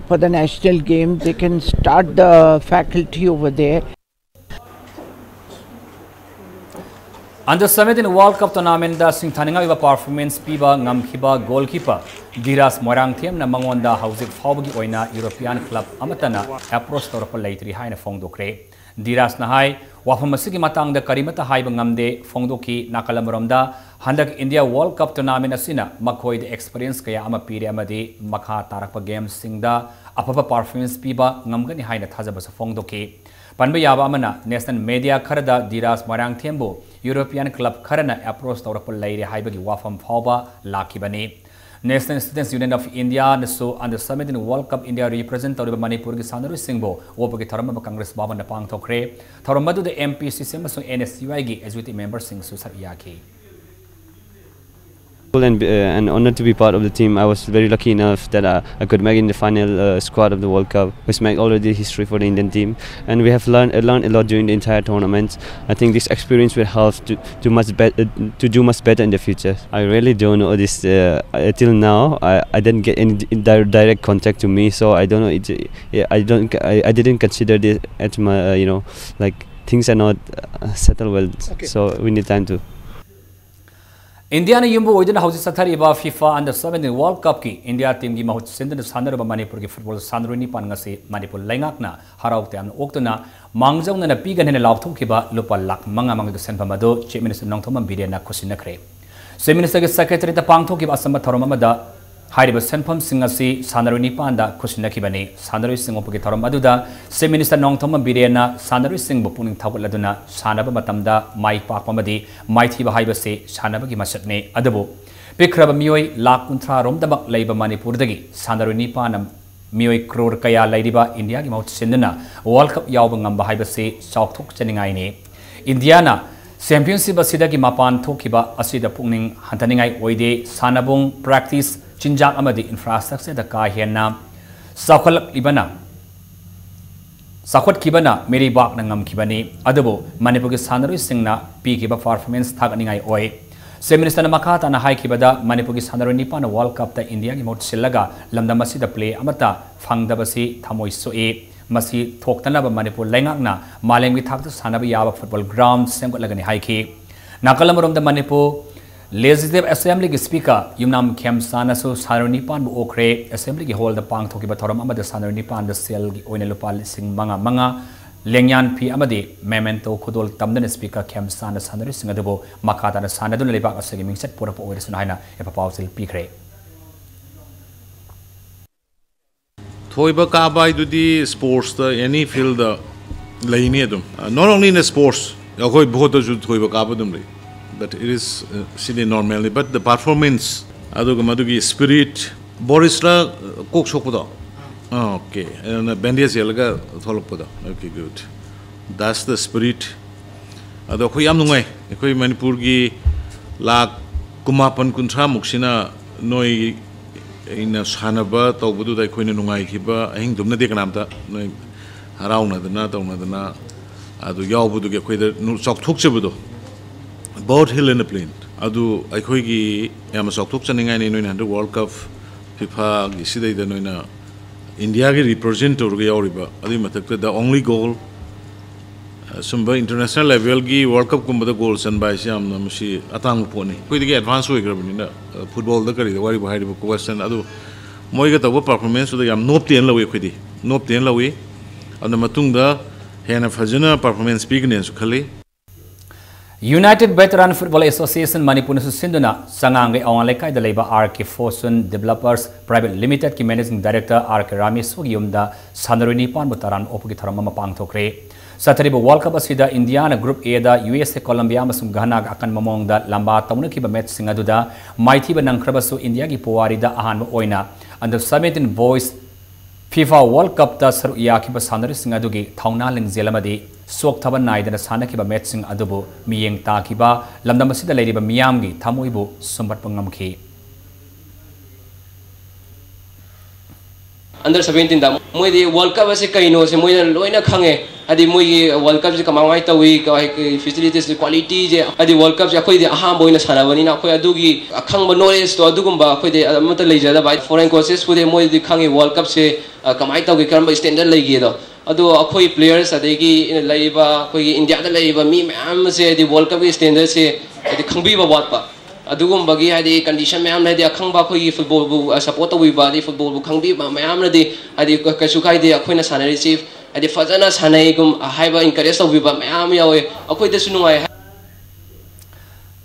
for the national game, they can start the faculty over there. Under seventeen World Cup tournamentꯇ ꯁꯤꯡꯊꯥꯅꯤꯡꯉꯥꯏ ꯑꯣꯏꯕ performance ꯄꯤꯕ ꯉꯝꯈꯤꯕ goalkeeper Dhiraj ꯃꯣꯏꯔꯥꯡꯊꯦꯝꯅ ꯃꯉꯣꯟꯗ ꯍꯧꯖꯤꯛ ꯐꯥꯎꯕꯒꯤ ꯑꯣꯏꯅ European club ꯑꯃꯠꯇꯅ approach ꯇꯧꯔꯛꯄ ꯂꯩꯇ꯭ꯔꯤ ꯍꯥꯏꯅ ꯐꯣꯡꯗꯣꯛꯈ꯭ꯔꯦ꯫ ꯙꯤꯔꯥꯖꯅ ꯍꯥꯏ, ꯋꯥꯐꯝ ꯑꯁꯤꯒꯤ ꯃꯇꯥꯡꯗ ꯀꯔꯤꯃꯠꯇ ꯍꯥꯏꯕ ꯉꯝꯗꯦ ꯐꯣꯡꯗꯣꯛꯈꯤ꯫ ꯅꯥꯀꯜ ꯑꯃꯔꯣꯝꯗ, ꯍꯟꯗꯛ India World Cup tournament ꯑꯁꯤꯅ ꯃꯈꯣꯏꯗ experience ꯀꯌꯥ ꯑꯃ ꯄꯤꯔꯦ ꯑꯃꯗꯤ ꯃꯈꯥ ꯇꯥꯔꯛꯄ gameꯁꯤꯡꯗ ꯑꯐꯕ performance ꯄꯤꯕ ꯉꯝꯒꯅꯤ ꯍꯥꯏꯅ ꯊꯥꯖꯕꯁꯨ ꯐꯣꯡꯗꯣꯛꯈꯤ꯫ ꯄꯟꯕ ꯌꯥꯕ ꯑꯃꯅ, national media ꯈꯔꯗ ꯙꯤꯔꯥꯖ ꯃꯣꯏꯔꯥꯡꯊꯦꯝꯕꯨ European club ꯈꯔꯅ approach ꯇꯧꯔꯛꯄ ꯂꯩꯔꯦ ꯍꯥꯏꯕꯒꯤ ꯋꯥꯐꯝ ꯐꯥꯎꯕ ꯂꯥꯛꯈꯤꯕꯅꯤ꯫ National Students Union of Indiaꯅꯁꯨ Under seventeen World Cup India represent ꯇꯧꯔꯤꯕ ꯃꯅꯤꯄꯨꯔꯒꯤ ꯁꯥꯟꯅꯔꯣꯏꯁꯤꯡꯕꯨ ꯑꯣꯛꯄꯒꯤ ꯊꯧꯔꯝ ꯑꯃ Congress ꯚꯕꯟꯗ ꯄꯥꯡꯊꯣꯛꯈ꯭ꯔꯦ꯫ ꯊꯧꯔꯝ ꯑꯗꯨꯗ MPCC ꯑꯃꯁꯨꯡ NSUIꯒꯤ executive memberꯁꯤꯡꯁꯨ ꯁꯔꯨꯛ ꯌꯥꯈꯤ꯫ And, uh, and honored to be part of the team. I was very lucky enough that I, I could make in the final, uh, squad of the World Cup, which make already history for the Indian team. And we have learned, uh, learned a lot during the entire tournament. I think this experience will help to, to much bet-, uh, to do much better in the future. I really don't know this, uh, uh, till now. I, I didn't get any di-, direct contact to me, so I don't know. It, yeah, I don't. I, I didn't consider this at my, uh, you know, like, things are not, uh, settled well. Okay. So we need time to. ꯏꯟꯗꯤꯌꯥꯅ ꯌꯨꯝꯕꯨ ꯑꯣꯏꯗꯨꯅ ꯍꯧꯖꯤꯛ ꯆꯠꯊꯔꯤꯕ FIFA Under Seventeen World Cupꯀꯤ India teamꯒꯤ ꯃꯍꯨꯠ ꯁꯤꯟꯗꯨꯅ ꯁꯥꯟꯅꯔꯨꯕ ꯃꯅꯤꯄꯨꯔꯒꯤ football ꯁꯥꯟꯅꯔꯣꯏ ꯅꯤꯄꯥꯟ ꯉꯁꯤ ꯃꯅꯤꯄꯨꯔ ꯂꯩꯉꯥꯛꯅ ꯍꯔꯥꯎ ꯇꯌꯥꯝꯅ ꯑꯣꯛꯇꯨꯅ ꯃꯥꯡꯖꯧꯅꯅ ꯄꯤꯒꯅꯤ ꯍꯥꯏꯅ ꯂꯥꯎꯊꯣꯛꯈꯤꯕ ꯂꯨꯄꯥ ꯂꯥꯈ ꯃꯉꯥ ꯃꯉꯥꯒꯤ ꯁꯦꯟꯐꯝ ꯑꯗꯨ Chief Minister ꯅꯣꯡꯊꯣꯝꯕꯝ ꯕꯤꯔꯦꯟꯅ ꯈꯨꯠꯁꯤꯟꯅꯈ꯭ꯔꯦ꯫ Chief Ministerꯒꯤ secretariatꯇ ꯄꯥꯡꯊꯣꯛꯈꯤꯕ ꯑꯆꯝꯕ ꯊꯧꯔꯝ ꯑꯃꯗ ꯍꯥꯏꯔꯤꯕ ꯁꯦꯟꯐꯝꯁꯤꯡ ꯑꯁꯤ ꯁꯥꯟꯅꯔꯣꯏ ꯅꯤꯄꯥꯟꯗ ꯈꯨꯠꯁꯤꯟꯅꯈꯤꯕꯅꯤ꯫ ꯁꯥꯟꯅꯔꯣꯏꯁꯤꯡ ꯑꯣꯛꯄꯒꯤ ꯊꯧꯔꯝ ꯑꯗꯨꯗ Chief Minister ꯅꯣꯡꯊꯣꯝꯕꯝ ꯕꯤꯔꯦꯟꯅ ꯁꯥꯟꯅꯔꯣꯏꯁꯤꯡꯕꯨ ꯄꯨꯛꯅꯤꯡ ꯊꯧꯒꯠꯂꯗꯨꯅ ꯁꯥꯟꯅꯕ ꯃꯇꯝꯗ ꯃꯥꯏ ꯄꯥꯛꯄ ꯑꯃꯗꯤ ꯃꯥꯏꯊꯤꯕ ꯍꯥꯏꯕꯁꯤ ꯁꯥꯟꯅꯕꯒꯤ ꯃꯁꯛꯅꯤ꯫ ꯑꯗꯨꯕꯨ ꯄꯤꯛꯈ꯭ꯔꯕ ꯃꯤꯑꯣꯏ ꯂꯥꯈ ꯀꯨꯟꯊ꯭ꯔꯥ ꯔꯣꯝꯗꯃꯛ ꯂꯩꯕ ꯃꯅꯤꯄꯨꯔꯗꯒꯤ ꯁꯥꯟꯅꯔꯣꯏ ꯅꯤꯄꯥꯟꯅ ꯃꯤꯑꯣꯏ crore ꯀꯌꯥ ꯂꯩꯔꯤꯕ ꯏꯟꯗꯤꯌꯥꯒꯤ ꯃꯍꯨꯠ ꯁꯤꯟꯗꯨꯅ World Cup ꯌꯥꯎꯕ ꯉꯝꯕ ꯍꯥꯏꯕꯁꯤ ꯆꯥꯎꯊꯣꯛꯆꯅꯤꯡꯉꯥꯏꯅꯤ꯫ ꯏꯟꯗꯤꯌꯥꯅ championship ꯑꯁꯤꯗꯒꯤ ꯃꯄꯥꯟ ꯊꯣꯛꯈꯤꯕ ꯑꯁꯤꯗ ꯄꯨꯛꯅꯤꯡ ꯍꯟꯊꯅꯤꯡꯉꯥꯏ ꯑꯣꯏꯗꯦ꯫ ꯁꯥꯟꯅꯕꯨꯡ, practice, ꯆꯤꯟꯖꯥꯛ ꯑꯃꯗꯤ infrastructureꯗ ꯀꯥ ꯍꯦꯟꯅ ꯆꯥꯎꯈꯠꯂꯛꯂꯤꯕꯅ ꯆꯥꯎꯈꯠꯈꯤꯕꯅ ꯃꯤꯔꯩꯕꯥꯛꯅ ꯉꯝꯈꯤꯕꯅꯤ꯫ ꯑꯗꯨꯕꯨ ꯃꯅꯤꯄꯨꯔꯒꯤ ꯁꯥꯟꯅꯔꯣꯏꯁꯤꯡꯅ ꯄꯤꯈꯤꯕ performance ꯊꯥꯒꯠꯅꯤꯡꯉꯥꯏ ꯑꯣꯏ꯫ Chief Ministerꯅ ꯃꯈꯥ ꯇꯥꯅ ꯍꯥꯏꯈꯤꯕꯗ, ꯃꯅꯤꯄꯨꯔꯒꯤ ꯁꯥꯟꯅꯔꯣꯏ ꯅꯤꯄꯥꯟꯅ World Cupꯇ ꯏꯟꯗꯤꯌꯥꯒꯤ ꯃꯍꯨꯠ ꯁꯤꯜꯂꯒ ꯂꯝꯗꯝ ꯑꯁꯤꯗ play ꯑꯃꯠꯇ ꯐꯪꯗꯕꯁꯤ ꯊꯃꯣꯏ ꯁꯣꯛꯏ꯫ ꯃꯁꯤ ꯊꯣꯛꯇꯅꯕ ꯃꯅꯤꯄꯨꯔ ꯂꯩꯉꯥꯛꯅ ꯃꯥꯂꯦꯝꯒꯤ ꯊꯥꯛꯇ ꯁꯥꯟꯅꯕ ꯌꯥꯕ football ground ꯁꯦꯝꯒꯠꯂꯒꯅꯤ ꯍꯥꯏꯈꯤ꯫ ꯅꯥꯀꯜ ꯑꯃꯔꯣꯝꯗ ꯃꯅꯤꯄꯨꯔ Legislative Assemblyꯒꯤ Speaker ꯌꯨꯝꯅꯥꯝ ꯈꯦꯝꯆꯥꯟꯅꯁꯨ ꯁꯥꯟꯅꯔꯣꯏ ꯅꯤꯄꯥꯟꯕꯨ ꯑꯣꯛꯈ꯭ꯔꯦ꯫ Assemblyꯒꯤ hallꯗ ꯄꯥꯡꯊꯣꯛꯈꯤꯕ ꯊꯧꯔꯝ ꯑꯃꯗ ꯁꯥꯟꯅꯔꯣꯏ ꯅꯤꯄꯥꯟꯗ ꯁꯦꯜꯒꯤ ꯑꯣꯏꯅ ꯂꯨꯄꯥ ꯂꯤꯁꯤꯡ ꯃꯉꯥ ꯃꯉꯥ, ꯂꯦꯡꯌꯥꯟ ꯐꯤ ꯑꯃꯗꯤ memento ꯈꯨꯗꯣꯜ ꯇꯝꯗꯨꯅ Speaker ꯈꯦꯝꯆꯥꯟꯅ ꯁꯥꯟꯅꯔꯣꯏꯁꯤꯡ ꯑꯗꯨꯕꯨ ꯃꯈꯥ ꯇꯥꯅ ꯁꯥꯟꯅꯗꯨꯅ ꯂꯩꯕꯥꯛ ꯑꯁꯤꯒꯤ ꯃꯤꯡꯆꯠ ꯄꯨꯔꯛꯄ ꯑꯣꯏꯔꯁꯅꯨ ꯍꯥꯏꯅ ꯌꯥꯏꯐ ꯄꯥꯎꯖꯦꯜ ꯄꯤꯈ꯭ꯔꯦ꯫ ꯊꯣꯏꯕ ꯀꯥꯕ ꯍꯥꯏꯗꯨꯗꯤ sportsꯇ, any fieldꯗ ꯂꯩꯅꯤ ꯑꯗꯨꯝ꯫ Uh, not only in sports, ꯑꯩꯈꯣꯏ ꯚꯣꯠꯇꯁꯨ ꯊꯣꯏꯕ ꯀꯥꯕ ꯑꯗꯨꯝ ꯂꯩ꯫ But it is, uh, CD normalꯅꯤ, but the performance, ꯑꯗꯨꯒ ꯃꯗꯨꯒꯤ spirit, ꯕꯣꯔꯤꯁꯂ, uh, ꯀꯣꯛ ꯁꯣꯛꯄꯗꯣ? ꯑꯥ, okay. ꯑꯗꯨꯅ bandage ꯌꯦꯜꯂꯒ ꯊꯣꯛꯂꯛꯄꯗꯣ? Okay, good. That's the spirit. ꯑꯗꯣ ꯑꯩꯈꯣꯏ ꯌꯥꯝ ꯅꯨꯡꯉꯥꯏ꯫ ꯑꯩꯈꯣꯏ ꯃꯅꯤꯄꯨꯔꯒꯤ ꯂꯥꯈ ꯀꯨꯟꯃꯥꯄꯟ ꯀꯨꯟꯊ꯭ꯔꯥꯃꯨꯛꯁꯤꯅ ꯅꯣꯏ ꯑꯩꯅ ꯁꯥꯟꯅꯕ ꯇꯧꯕꯗꯨꯗ ꯑꯩꯈꯣꯏꯅ ꯅꯨꯡꯉꯥꯏꯈꯤꯕ ꯑꯍꯤꯡ ꯇꯨꯝꯅꯗꯦ ꯀꯅꯥꯝꯇ꯫ ꯅꯣꯏ ꯍꯔꯥꯎꯅꯗꯅ ꯇꯧꯅꯗꯅ ꯑꯗꯨ ꯌꯥꯎꯕꯗꯨꯒꯤ ꯑꯩꯈꯣꯏꯗ ꯅꯨ-, ꯆꯥꯎꯊꯣꯛꯆꯕꯗꯣ꯫ Both hill and plain꯫ ꯑꯗꯨ ꯑꯩꯈꯣꯏꯒꯤ ꯌꯥꯝꯅ ꯆꯥꯎꯊꯣꯛꯆꯅꯤꯡꯉꯥꯏꯅꯤ꯫ ꯅꯣꯏꯅ ꯍꯟꯗꯛ World Cup, ꯐꯤꯐꯥꯒꯤ ꯁꯤꯗꯩꯗ ꯅꯣꯏꯅ ꯏꯟꯗꯤꯌꯥꯒꯤ represent ꯇꯧꯔꯒ ꯌꯥꯎꯔꯤꯕ, ꯑꯗꯨꯒꯤ ꯃꯊꯛꯇ the only goal, ꯑꯁꯨꯝꯕ international levelꯒꯤ World Cupꯀꯨꯝꯕꯗ goal ꯆꯟꯕ ꯍꯥꯏꯁꯤ ꯌꯥꯝꯅ ꯃꯁꯤ ꯑꯇꯥꯡꯕ ꯄꯣꯠꯅꯤ꯫ ꯑꯩꯈꯣꯏꯗꯒꯤ advance ꯑꯣꯏꯈ꯭ꯔꯕꯅꯤꯅ, ꯑ, footballꯗ ꯀꯔꯤꯗ ꯋꯥꯔꯤꯕꯨ ꯍꯥꯏꯔꯤꯕ question ꯑꯗꯨ ꯃꯣꯏꯒ ꯇꯧꯕ performanceꯇꯨꯗ ꯌꯥꯝ ꯅꯣꯞꯇꯦꯅ ꯂꯧꯏ ꯑꯩꯈꯣꯏꯗꯤ꯫ ꯅꯣꯞꯇꯦꯅ ꯂꯧꯏ꯫ ꯑꯗꯨꯅ ꯃꯇꯨꯡꯗ ꯍꯦꯟꯅ ꯐꯖꯅ performance ꯄꯤꯒꯅꯦꯅꯁꯨ ꯈꯜꯂꯤ꯫ United Veteran Football Association ꯃꯅꯤꯄꯨꯔꯅꯁꯨ ꯁꯤꯟꯗꯨꯅ ꯆꯉꯥꯡꯒꯩ ꯑꯋꯥꯡ ꯂꯩꯀꯥꯏꯗ ꯂꯩꯕ R K Fortune Developers Private Limitedꯀꯤ Managing Director R K ꯔꯥꯃꯦꯁꯣꯔꯒꯤ ꯌꯨꯝꯗ ꯁꯥꯟꯅꯔꯣꯏ ꯅꯤꯄꯥꯟꯕꯨ ꯇꯔꯥꯝꯅ ꯑꯣꯛꯄꯒꯤ ꯊꯧꯔꯝ ꯑꯃ ꯄꯥꯡꯊꯣꯛꯈ꯭ꯔꯦ꯫ ꯆꯠꯊꯔꯤꯕ World Cup ꯑꯁꯤꯗ ꯏꯟꯗꯤꯌꯥꯅ Group Aꯗ U S A, Colombia ꯑꯃꯁꯨꯡ ꯘꯅꯥꯒ ꯑꯀꯟꯕ ꯃꯑꯣꯡꯗ ꯂꯝꯕꯥ ꯇꯧꯅꯈꯤꯕ matchꯁꯤꯡ ꯑꯗꯨꯗ ꯃꯥꯏꯊꯤꯕ ꯅꯪꯈ꯭ꯔꯕꯁꯨ, ꯏꯟꯗꯤꯌꯥꯒꯤ ꯄꯨꯋꯥꯔꯤꯗ ꯑꯍꯥꯟꯕ ꯑꯣꯏꯅ Under seventeen Boys FIFA World Cupꯇ ꯁꯔꯨꯛ ꯌꯥꯈꯤꯕ ꯁꯥꯟꯅꯔꯣꯏꯁꯤꯡ ꯑꯗꯨꯒꯤ ꯊꯧꯅꯥ ꯂꯤꯡꯖꯦꯜ ꯑꯃꯗꯤ ꯆꯣꯛꯊꯕ ꯅꯥꯏꯗꯅ ꯁꯥꯟꯅꯈꯤꯕ matchꯁꯤꯡ ꯑꯗꯨꯕꯨ ꯃꯤꯠꯌꯦꯡ ꯇꯥꯈꯤꯕ ꯂꯝꯗꯝ ꯑꯁꯤꯗ ꯂꯩꯔꯤꯕ ꯃꯤꯌꯥꯝꯒꯤ ꯊꯃꯣꯏꯕꯨ ꯁꯨꯝꯍꯠꯄ ꯉꯝꯈꯤ꯫ Under seventeenꯗ ꯃꯣꯏꯗꯤ World Cup ꯑꯁꯤ ꯀꯩꯅꯣꯁꯦ ꯃꯣꯏꯅ ꯂꯣꯏꯅ ꯈꯪꯉꯦ꯫ ꯍꯥꯏꯗꯤ ꯃꯣꯏꯒꯤ World Cupꯁꯦ ꯀꯃꯥꯏ ꯀꯃꯥꯏ ꯇꯧꯏ, ꯀ-, ꯀ-, facilitiesꯁꯦ, qualityꯁꯦ, ꯍꯥꯏꯗꯤ World Cupꯁꯦ ꯑꯩꯈꯣꯏꯗꯤ ꯑꯍꯥꯟꯕ ꯑꯣꯏꯅ ꯁꯥꯟꯅꯕꯅꯤꯅ ꯑꯩꯈꯣꯏ ꯑꯗꯨꯒꯤ ꯑꯈꯪꯕ knowledgeꯇꯣ ꯑꯗꯨꯒꯨꯝꯕ ꯑꯩꯈꯣꯏꯗꯤ ꯑꯃꯠꯇ ꯂꯩꯖꯗꯕ꯫ ꯍꯥꯏꯗꯤ foreign coachesꯄꯨꯗꯤ ꯃꯣꯏꯗꯤ ꯈꯪꯉꯤ World Cupꯁꯦ, ꯑ, ꯀꯃꯥꯏꯅ ꯇꯧꯒꯦ, ꯀꯔꯝꯕ standard ꯂꯩꯒꯦꯗꯣ꯫ ꯑꯗꯣ ꯑꯩꯈꯣꯏ players ꯑꯗꯒꯤ ꯂꯩꯔꯤꯕ ꯑꯩꯈꯣꯏꯒꯤ ꯏꯟꯗꯤꯌꯥꯗ ꯂꯩꯔꯤꯕ ꯃꯤ ꯃꯌꯥꯝ ꯑꯁꯦ ꯍꯥꯏꯗꯤ World Cupꯀꯤ standardꯁꯦ ꯍꯥꯏꯗꯤ ꯈꯪꯕꯤꯕ ꯋꯥꯠꯄ꯫ ꯑꯗꯨꯒꯨꯝꯕꯒꯤ ꯍꯥꯏꯗꯤ condition ꯃꯌꯥꯝ ꯂꯩ, ꯍꯥꯏꯗꯤ ꯑꯈꯪꯕ ꯑꯩꯈꯣꯏꯒꯤ footballꯕꯨ, ꯑ, support ꯇꯧꯕꯤꯕ, ꯍꯥꯏꯗꯤ footballꯕꯨ ꯈꯪꯕꯤꯕ ꯃꯌꯥꯝꯅꯗꯤ ꯍꯥꯏꯗꯤ ꯀ-, ꯀꯩꯁꯨ ꯀꯥꯏꯗꯦ, ꯑꯩꯈꯣꯏꯅ ꯁꯥꯟꯅꯔꯤꯁꯤ ꯍꯥꯏꯗꯤ ꯐꯖꯅ ꯁꯥꯟꯅꯩꯒꯨꯝ ꯍꯥꯏꯕ encourage ꯇꯧꯕꯤꯕ ꯃꯌꯥꯝ ꯌꯥꯎꯋꯦ꯫ ꯑꯩꯈꯣꯏꯗꯁꯨ ꯅꯨꯡꯉꯥꯏ꯫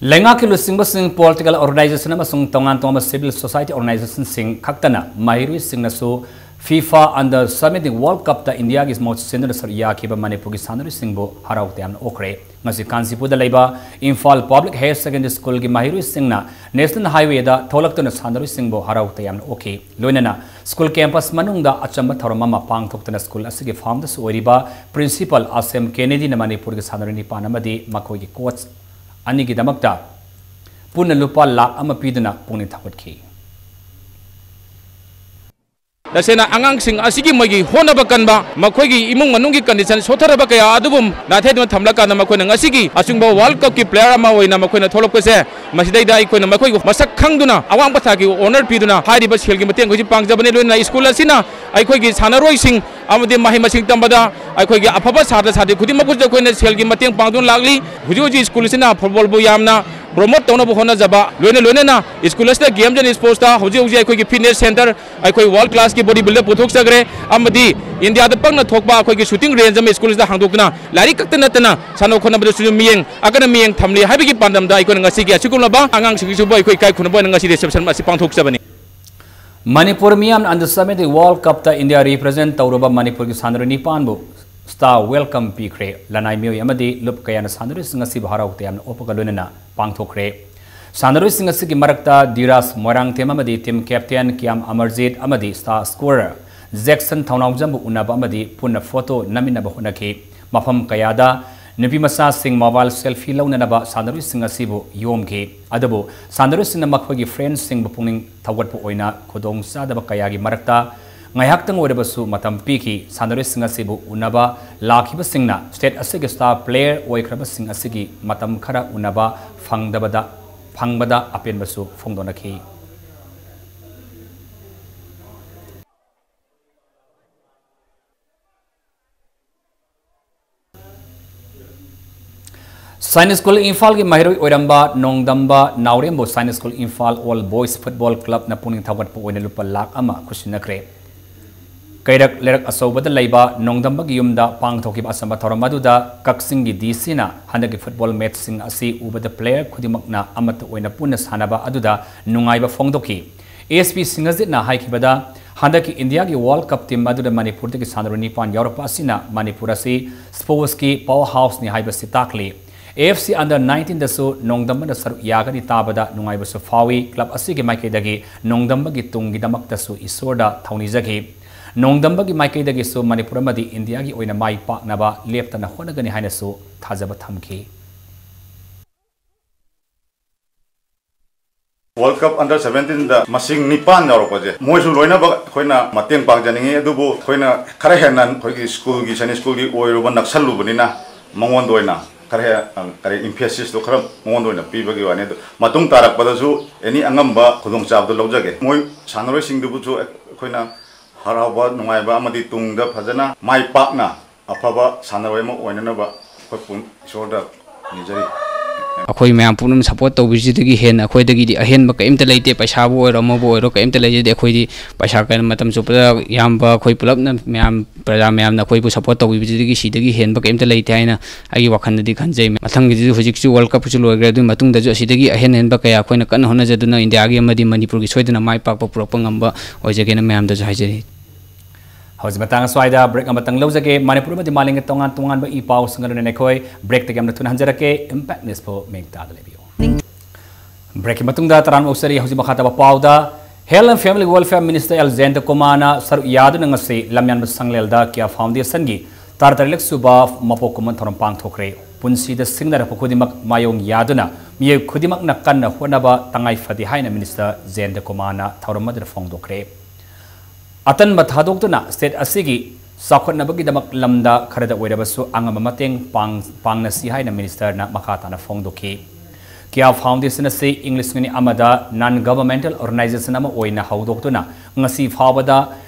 ꯂꯩꯉꯥꯛꯀꯤ ꯂꯨꯆꯤꯡꯕꯁꯤꯡ, political organization ꯑꯃꯁꯨꯡ ꯇꯣꯉꯥꯟ ꯇꯣꯉꯥꯟꯕ civil society organizationꯁꯤꯡ ꯈꯛꯇꯅ ꯃꯍꯩꯔꯣꯏꯁꯤꯡꯅꯁꯨ FIFA Under seventeen World Cupꯇ ꯏꯟꯗꯤꯌꯥꯒꯤ ꯃꯍꯨꯠ ꯁꯤꯟꯗꯨꯅ ꯁꯔꯨꯛ ꯌꯥꯈꯤꯕ ꯃꯅꯤꯄꯨꯔꯒꯤ ꯁꯥꯟꯅꯔꯣꯏꯁꯤꯡꯕꯨ ꯍꯔꯥꯎ ꯇꯌꯥꯝꯅ ꯑꯣꯛꯈ꯭ꯔꯦ꯫ ꯉꯁꯤ ꯀꯥꯟꯆꯤꯄꯨꯔꯗ ꯂꯩꯕ ꯏꯝꯐꯥꯜ Public Higher Secondary Schoolꯒꯤ ꯃꯍꯩꯔꯣꯏꯁꯤꯡꯅ National Highwayꯗ ꯊꯣꯛꯂꯛꯇꯨꯅ ꯁꯥꯟꯅꯔꯣꯏꯁꯤꯡꯕꯨ ꯍꯔꯥꯎ ꯇꯌꯥꯝꯅ ꯑꯣꯛꯈꯤ꯫ ꯂꯣꯏꯅꯅ school campus ꯃꯅꯨꯡꯗ ꯑꯆꯝꯕ ꯊꯧꯔꯝ ꯑꯃ ꯄꯥꯡꯊꯣꯛꯇꯨꯅ school ꯑꯁꯤꯒꯤ founderꯁꯨ ꯑꯣꯏꯔꯤꯕ Principal ꯑꯁꯦꯝ ꯀꯦꯅꯦꯗꯤꯅ ꯃꯅꯤꯄꯨꯔꯒꯤ ꯁꯥꯟꯅꯔꯣꯏ ꯅꯤꯄꯥꯟ ꯑꯃꯗꯤ ꯃꯈꯣꯏꯒꯤ coach ꯑꯅꯤꯒꯤꯗꯃꯛꯇ ꯄꯨꯟꯅ ꯂꯨꯄꯥ ꯂꯥꯈ ꯑꯃ ꯄꯤꯗꯨꯅ ꯄꯨꯛꯅꯤꯡ ꯊꯧꯒꯠꯈꯤ꯫ ꯇꯁꯦꯡꯅ ꯑꯉꯥꯡꯁꯤꯡ ꯑꯁꯤꯒꯤ ꯃꯣꯏꯒꯤ ꯍꯣꯠꯅꯕ ꯀꯟꯕ, ꯃꯈꯣꯏꯒꯤ ꯏꯃꯨꯡ ꯃꯅꯨꯡꯒꯤ condition ꯁꯣꯠꯊꯔꯕ ꯀꯌꯥ ꯑꯗꯨꯕꯨ ꯅꯥꯊꯩꯗꯨꯅ ꯊꯝꯂꯀꯥꯟꯗ ꯃꯈꯣꯏꯅ ꯉꯁꯤꯒꯤ ꯑꯆꯨꯝꯕ World Cup ꯀꯤ player ꯑꯃ ꯑꯣꯏꯅ ꯃꯈꯣꯏꯅ ꯊꯣꯛꯂꯛꯄꯁꯦ, ꯃꯁꯤꯗꯩꯗ ꯑꯩꯈꯣꯏꯅ ꯃꯈꯣꯏꯕꯨ ꯃꯁꯛ ꯈꯪꯗꯨꯅ ꯑꯋꯥꯡꯕ ꯊꯥꯛꯀꯤ honour ꯄꯤꯗꯨꯅ ꯍꯥꯏꯔꯤꯕ ꯁꯦꯜꯒꯤ ꯃꯇꯦꯡ ꯑꯩꯈꯣꯏꯁꯤ ꯄꯥꯡꯖꯕꯅꯤ꯫ ꯂꯣꯏꯅꯅ school ꯑꯁꯤꯅ ꯑꯩꯈꯣꯏꯒꯤ ꯁꯥꯟꯅꯔꯣꯏꯁꯤꯡ ꯑꯃꯗꯤ ꯃꯍꯩ ꯃꯁꯤꯡ ꯇꯝꯕꯗ ꯑꯩꯈꯣꯏꯒꯤ ꯑꯐꯕ ꯁꯥꯇ꯭ꯔ ꯁꯥꯇ꯭ꯔꯤ ꯈꯨꯗꯤꯡꯃꯛꯄꯨꯁꯨ ꯑꯩꯈꯣꯏꯅ ꯁꯦꯜꯒꯤ ꯃꯇꯦꯡ ꯄꯥꯡꯗꯨꯅ ꯂꯥꯛꯂꯤ꯫ ꯍꯧꯖꯤꯛ ꯍꯧꯖꯤꯛ school ꯑꯁꯤꯅ football ꯕꯨ ꯌꯥꯝꯅ promote ꯇꯧꯅꯕ ꯍꯣꯠꯅꯖꯕ, ꯂꯣꯏꯅ ꯂꯣꯏꯅꯅ school ꯑꯁꯤꯗ games and sports ꯇ ꯍꯧꯖꯤꯛ ꯍꯧꯖꯤꯛ ꯑꯩꯈꯣꯏꯒꯤ fitness centre, ꯑꯩꯈꯣꯏ world class ꯀꯤ body builder ꯄꯨꯊꯣꯛꯆꯈ꯭ꯔꯦ, ꯑꯃꯗꯤ ꯏꯟꯗꯤꯌꯥꯗ ꯄꯛꯅ ꯊꯣꯛꯄ ꯑꯩꯈꯣꯏꯒꯤ shooting range ꯑꯃ school ꯑꯁꯤꯗ ꯍꯥꯡꯗꯣꯛꯇꯨꯅ ꯂꯥꯏꯔꯤꯛ ꯈꯛꯇ ꯅꯠꯇꯅ ꯁꯥꯟꯅ ꯈꯣꯠꯅꯕꯗꯁꯨ ꯃꯤꯠꯌꯦꯡ ꯑꯀꯟꯅ ꯃꯤꯠꯌꯦꯡ ꯊꯝꯂꯤ ꯍꯥꯏꯕꯒꯤ ꯄꯥꯟꯗꯝꯗ ꯑꯩꯈꯣꯏꯅ ꯉꯁꯤꯒꯤ ꯑꯁꯤꯒꯨꯝꯂꯕ ꯑꯉꯥꯡꯁꯤꯡꯁꯤꯕꯨ ꯑꯩꯈꯣꯏ ꯏꯀꯥꯏ ꯈꯨꯝꯅꯕ ꯑꯣꯏꯅ ꯉꯁꯤ reception ꯑꯁꯤ ꯄꯥꯡꯊꯣꯛꯆꯕꯅꯤ꯫ ꯃꯅꯤꯄꯨꯔ ꯃꯤꯌꯥꯝꯅ Under seventeen World Cup ꯇ ꯏꯟꯗꯤꯌꯥ represent ꯇꯧꯔꯕ ꯃꯅꯤꯄꯨꯔꯒꯤ ꯁꯥꯟꯅꯔꯣꯏ ꯅꯤꯄꯥꯟꯕꯨ star welcome ꯄꯤꯈ꯭ꯔꯦ꯫ ꯂꯅꯥꯏ ꯃꯤꯑꯣꯏ ꯑꯃꯗꯤ ꯂꯨꯞ ꯀꯌꯥꯅ ꯁꯥꯟꯅꯔꯣꯏꯁꯤꯡ ꯑꯁꯤꯕꯨ ꯍꯔꯥꯎ ꯇꯌꯥꯝꯅ ꯑꯣꯛꯄꯒ ꯂꯣꯏꯅꯅ ꯄꯥꯡꯊꯣꯛꯈ꯭ꯔꯦ꯫ ꯁꯥꯟꯅꯔꯣꯏꯁꯤꯡ ꯑꯁꯤꯒꯤ ꯃꯔꯛꯇ ꯙꯤꯔꯥꯖ ꯃꯣꯏꯔꯥꯡꯊꯦꯝ ꯑꯃꯗꯤ team captain ꯀꯤꯌꯥꯝ ꯑꯃꯔꯖꯤꯠ ꯑꯃꯗꯤ star scorer ꯖꯦꯛꯁꯟ ꯊꯧꯅꯥꯎꯖꯝꯕꯨ ꯎꯅꯕ ꯑꯃꯗꯤ ꯄꯨꯟꯅ photo ꯅꯝꯃꯤꯟꯅꯕ ꯍꯣꯠꯅꯈꯤ꯫ ꯃꯐꯝ ꯀꯌꯥꯗ ꯅꯨꯄꯤꯃꯆꯥꯁꯤꯡ mobile selfie ꯂꯧꯅꯅꯕ ꯁꯥꯟꯅꯔꯣꯏꯁꯤꯡ ꯑꯁꯤꯕꯨ ꯌꯣꯝꯈꯤ꯫ ꯑꯗꯨꯕꯨ ꯁꯥꯟꯅꯔꯣꯏꯁꯤꯡꯅ ꯃꯈꯣꯏꯒꯤ friends ꯁꯤꯡꯕꯨ ꯄꯨꯛꯅꯤꯡ ꯊꯧꯒꯠꯄ ꯑꯣꯏꯅ ꯈꯨꯗꯣꯡꯆꯥꯗꯕ ꯀꯌꯥꯒꯤ ꯃꯔꯛꯇ ꯉꯥꯏꯍꯥꯛꯇꯪ ꯑꯣꯏꯔꯕꯁꯨ ꯃꯇꯝ ꯄꯤꯈꯤ꯫ ꯁꯥꯟꯅꯔꯣꯏꯁꯤꯡ ꯑꯁꯤꯕꯨ ꯎꯅꯕ ꯂꯥꯛꯈꯤꯕꯁꯤꯡꯅ state ꯑꯁꯤꯒꯤ star player ꯑꯣꯏꯈ꯭ꯔꯕꯁꯤꯡ ꯑꯁꯤꯒꯤ ꯃꯇꯝ ꯈꯔ ꯎꯅꯕ ꯐꯪꯗꯕꯗ, ꯐꯪꯕꯗ ꯑꯄꯦꯟꯕꯁꯨ ꯐꯣꯡꯗꯣꯛꯅꯈꯤ꯫ Science School ꯏꯝꯐꯥꯜꯒꯤ ꯃꯍꯩꯔꯣꯏ ꯑꯣꯏꯔꯝꯕ ꯅꯣꯡꯗꯝꯕ ꯅꯥꯎꯔꯦꯝꯕꯨ Science School Imphal All Boys Football Club ꯅ ꯄꯨꯛꯅꯤꯡ ꯊꯧꯒꯠꯄ ꯑꯣꯏꯅ ꯂꯨꯄꯥ ꯂꯥꯈ ꯑꯃ ꯈꯨꯠꯁꯤꯟꯅꯈ꯭ꯔꯦ꯫ ꯀꯩꯔꯛ ꯂꯩꯔꯛ ꯑꯆꯧꯕꯗ ꯂꯩꯕ ꯅꯣꯡꯗꯝꯕꯒꯤ ꯌꯨꯝꯗ ꯄꯥꯡꯊꯣꯛꯈꯤꯕ ꯑꯆꯝꯕ ꯊꯧꯔꯝ ꯑꯗꯨꯗ ꯀꯛꯆꯤꯡꯒꯤ D C ꯅ ꯍꯟꯗꯛꯀꯤ football match ꯁꯤꯡ ꯑꯁꯤ ꯎꯕꯗ player ꯈꯨꯗꯤꯡꯃꯛꯅ ꯑꯃꯠꯇ ꯑꯣꯏꯅ ꯄꯨꯟꯅ ꯁꯥꯟꯅꯕ ꯑꯗꯨꯗ ꯅꯨꯡꯉꯥꯏꯕ ꯐꯣꯡꯗꯣꯛꯈꯤ꯫ S P ꯁꯤꯡꯍꯖꯤꯠꯅ ꯍꯥꯏꯈꯤꯕꯗ, ꯍꯟꯗꯛꯀꯤ ꯏꯟꯗꯤꯌꯥꯒꯤ World Cup team ꯑꯗꯨꯗ ꯃꯅꯤꯄꯨꯔꯗꯒꯤ ꯁꯥꯟꯅꯔꯣꯏ ꯅꯤꯄꯥꯟ ꯌꯥꯎꯔꯛꯄ ꯑꯁꯤꯅ ꯃꯅꯤꯄꯨꯔ ꯑꯁꯤ sports ꯀꯤ power house ꯅꯤ ꯍꯥꯏꯕꯁꯤ ꯇꯥꯛꯂꯤ꯫ A F C Under nineteen ꯗꯁꯨ ꯅꯣꯡꯗꯝꯕꯅ ꯁꯔꯨꯛ ꯌꯥꯒꯅꯤ ꯇꯥꯕꯗ ꯅꯨꯡꯉꯥꯏꯕꯁꯨ ꯐꯥꯎꯏ꯫ Club ꯑꯁꯤꯒꯤ ꯃꯥꯏꯀꯩꯗꯒꯤ ꯅꯣꯡꯗꯝꯕꯒꯤ ꯇꯨꯡꯒꯤꯗꯃꯛꯇꯁꯨ ꯏꯁꯣꯔꯗ ꯊꯧꯅꯤꯖꯈꯤ꯫ ꯅꯣꯡꯗꯝꯕꯒꯤ ꯃꯥꯏꯀꯩꯗꯒꯤꯁꯨ ꯃꯅꯤꯄꯨꯔ ꯑꯃꯗꯤ ꯏꯟꯗꯤꯌꯥꯒꯤ ꯑꯣꯏꯅ ꯃꯥꯏ ꯄꯥꯛꯅꯕ ꯂꯦꯞꯇꯅ ꯍꯣꯠꯅꯒꯅꯤ ꯍꯥꯏꯅꯁꯨ ꯊꯥꯖꯕ ꯊꯝꯈꯤ꯫ World Cup under seventeenꯗ ꯃꯁꯤꯡ ꯅꯤꯄꯥꯟ ꯌꯥꯎꯔꯛꯄꯁꯦ, ꯃꯣꯏꯁꯨ ꯂꯣꯏꯅꯃꯛ ꯑꯩꯈꯣꯏꯅ ꯃꯇꯦꯡ ꯄꯥꯡꯖꯅꯤꯡꯉꯤ꯫ ꯑꯗꯨꯕꯨ ꯑꯩꯈꯣꯏꯅ ꯈꯔ ꯍꯦꯟꯅ ꯑꯩꯈꯣꯏꯒꯤ ꯁ꯭ꯀꯨꯜꯒꯤ, ꯁꯅꯤ ꯁ꯭ꯀꯨꯜꯒꯤ ꯑꯣꯏꯔꯨꯕ ꯅꯛꯁꯜꯂꯨꯕꯅꯤꯅ, ꯃꯉꯣꯟꯗ ꯑꯣꯏꯅ ꯈꯔ ꯍꯦꯟꯅ, ꯀꯔꯤ, emphasis ꯇꯣ ꯈꯔ ꯃꯉꯣꯟꯗ ꯑꯣꯏꯅ ꯄꯤꯕꯒꯤ ꯋꯥꯅꯤ꯫ ꯑꯗꯨ ꯃꯇꯨꯡ ꯇꯥꯔꯛꯄꯗꯁꯨ ꯑꯦꯅꯤ ꯑꯉꯝꯕ ꯈꯨꯗꯣꯡꯆꯥꯕꯗꯣ ꯂꯧꯖꯒꯦ꯫ ꯃꯣꯏ ꯁꯥꯟꯅꯔꯣꯏꯁꯤꯡꯗꯨꯕꯨꯁꯨ ꯑꯩꯈꯣꯏꯅ ꯍꯔꯥꯎꯕ, ꯅꯨꯡꯉꯥꯏꯕ ꯑꯃꯗꯤ ꯇꯨꯡꯗ ꯐꯖꯅ ꯃꯥꯏ ꯄꯥꯛꯅ ꯑꯐꯕ ꯁꯥꯟꯅꯔꯣꯏ ꯑꯃ ꯑꯣꯏꯅꯅꯕ ꯑꯩꯈꯣꯏ ꯄꯨꯝ-, ꯏꯁꯣꯔꯗ ꯅꯤꯖꯔꯤ꯫ ꯑꯩꯈꯣꯏ ꯃꯌꯥꯝ ꯄꯨꯝꯅꯃꯛ support ꯇꯧꯕꯤꯕꯁꯤꯗꯒꯤ ꯍꯦꯟꯅ ꯑꯩꯈꯣꯏꯗꯒꯤꯗꯤ ꯑꯍꯦꯟꯕ ꯀꯔꯤꯝꯇ ꯂꯩꯇꯦ꯫ ꯄꯩꯁꯥꯕꯨ ꯑꯣꯏꯔꯣ, ꯑꯃꯕꯨ ꯑꯣꯏꯔꯣ, ꯀꯔꯤꯝꯇ ꯂꯩꯖꯗꯦ꯫ ꯑꯩꯈꯣꯏꯗꯤ ꯄꯩꯁꯥ ꯀꯩꯅꯣ, ꯃꯇꯝ ꯆꯨꯞꯄꯗ ꯏꯌꯥꯝꯕ ꯑꯩꯈꯣꯏ ꯄꯨꯂꯞꯅ, ꯃꯌꯥꯝ, ꯄ꯭ꯔꯖꯥ ꯃꯌꯥꯝꯅ ꯑꯩꯈꯣꯏꯕꯨ support ꯇꯧꯕꯤꯕꯁꯤꯗꯒꯤ ꯁꯤꯗꯒꯤ ꯍꯦꯟꯕ ꯀꯔꯤꯝꯇ ꯂꯩꯇꯦ ꯍꯥꯏꯅ ꯑꯩꯒꯤ ꯋꯥꯈꯜꯗꯗꯤ ꯈꯟꯖꯩ꯫ ꯃꯊꯪꯒꯤꯗꯨꯁꯨ, ꯍꯧꯖꯤꯛꯁꯨ World Cup ꯁꯨ ꯂꯣꯏꯈ꯭ꯔꯦ, ꯑꯗꯨꯒꯤ ꯃꯇꯨꯡꯗꯁꯨ ꯑꯁꯤꯗꯒꯤ ꯑꯍꯦꯟ ꯍꯦꯟꯕ ꯀꯌꯥ ꯑꯩꯈꯣꯏꯅ ꯀꯟꯅ ꯍꯣꯠꯅꯖꯗꯨꯅ ꯏꯟꯗꯤꯌꯥꯒꯤ ꯑꯃꯗꯤ ꯃꯅꯤꯄꯨꯔꯒꯤ ꯁꯣꯏꯗꯅ ꯃꯥꯏ ꯄꯥꯛꯄ ꯄꯨꯔꯛꯄ ꯉꯝꯕ ꯑꯣꯏꯖꯒꯦꯅ ꯃꯌꯥꯝꯗꯁꯨ ꯍꯥꯏꯖꯔꯤ꯫ ꯍꯧꯖꯤꯛ ꯃꯇꯥꯡ ꯑꯁ꯭ꯋꯥꯏꯗ break ꯑꯃꯇꯪ ꯂꯧꯖꯒꯦ꯫ ꯃꯅꯤꯄꯨꯔ ꯑꯃꯗꯤ ꯃꯥꯂꯦꯝꯒꯤ ꯇꯣꯉꯥꯟ ꯇꯣꯉꯥꯟꯕ ꯏ ꯄꯥꯎꯁꯤꯡ ꯑꯗꯨꯅ ꯑꯩꯈꯣꯏ break ꯇꯒꯤ ꯌꯥꯝꯅ ꯊꯨꯅ ꯍꯟꯖꯔꯛꯀꯦ꯫ Impact News ꯄꯨ ꯃꯤꯡ ꯇꯥꯗ ꯂꯩꯕꯤꯌꯨ꯫ Break ꯀꯤ ꯃꯇꯨꯡꯗ ꯇꯔꯥꯝꯅ ꯑꯣꯛꯆꯔꯤ꯫ ꯍꯧꯖꯤꯛ ꯃꯈꯥ ꯇꯥꯕ ꯄꯥꯎꯗ, Health and Family Welfare Minister L Jayanta ꯀꯨꯃꯥꯔꯅ ꯁꯔꯨꯛ ꯌꯥꯗꯨꯅ ꯉꯁꯤ ꯂꯝꯌꯥꯟꯕ ꯁꯪꯂꯦꯜꯗ ꯀꯤꯌꯥ Foundation ꯒꯤ ꯇꯔꯥ ꯇꯔꯦꯠꯂꯛ ꯁꯨꯕ ꯃꯄꯣꯛ ꯀꯨꯝꯑꯣꯟ ꯊꯧꯔꯝ ꯄꯥꯡꯊꯣꯛꯈ꯭ꯔꯦ꯫ ꯄꯨꯟꯁꯤꯗ ꯁꯤꯡꯅꯔꯛꯄ ꯈꯨꯗꯤꯡꯃꯛ ꯃꯥꯌꯣꯡ ꯌꯥꯗꯨꯅ ꯃꯤꯑꯣꯏ ꯈꯨꯗꯤꯡꯃꯛꯅ ꯀꯟꯅ ꯍꯣꯠꯅꯕ ꯇꯉꯥꯏ ꯐꯗꯦ ꯍꯥꯏꯅ Minister ꯖꯌꯟꯇ ꯀꯨꯃꯥꯔꯅ ꯊꯧꯔꯝ ꯑꯗꯨꯗ ꯐꯣꯡꯗꯣꯛꯈ꯭ꯔꯦ꯫ ꯑꯇꯟꯕ ꯊꯥꯗꯣꯛꯇꯨꯅ state ꯑꯁꯤꯒꯤ ꯆꯥꯎꯈꯠꯅꯕꯒꯤꯗꯃꯛ ꯂꯝꯗ ꯈꯔꯗ ꯑꯣꯏꯔꯕꯁꯨ ꯑꯉꯝꯕ ꯃꯇꯦꯡ ꯄꯥꯡ-, ꯄꯥꯡꯅꯁꯤ ꯍꯥꯏꯅ Minister ꯅ ꯃꯈꯥ ꯇꯥꯅ ꯐꯣꯡꯗꯣꯛꯈꯤ꯫ ꯀꯤꯌꯥ Foundation ꯑꯁꯤ ꯏꯪ ꯂꯤꯁꯤꯡ ꯑꯅꯤ ꯑꯃꯗ non governmental organization ꯑꯃ ꯑꯣꯏꯅ ꯍꯧꯗꯣꯛꯇꯨꯅ ꯉꯁꯤ ꯐꯥꯎꯕꯗ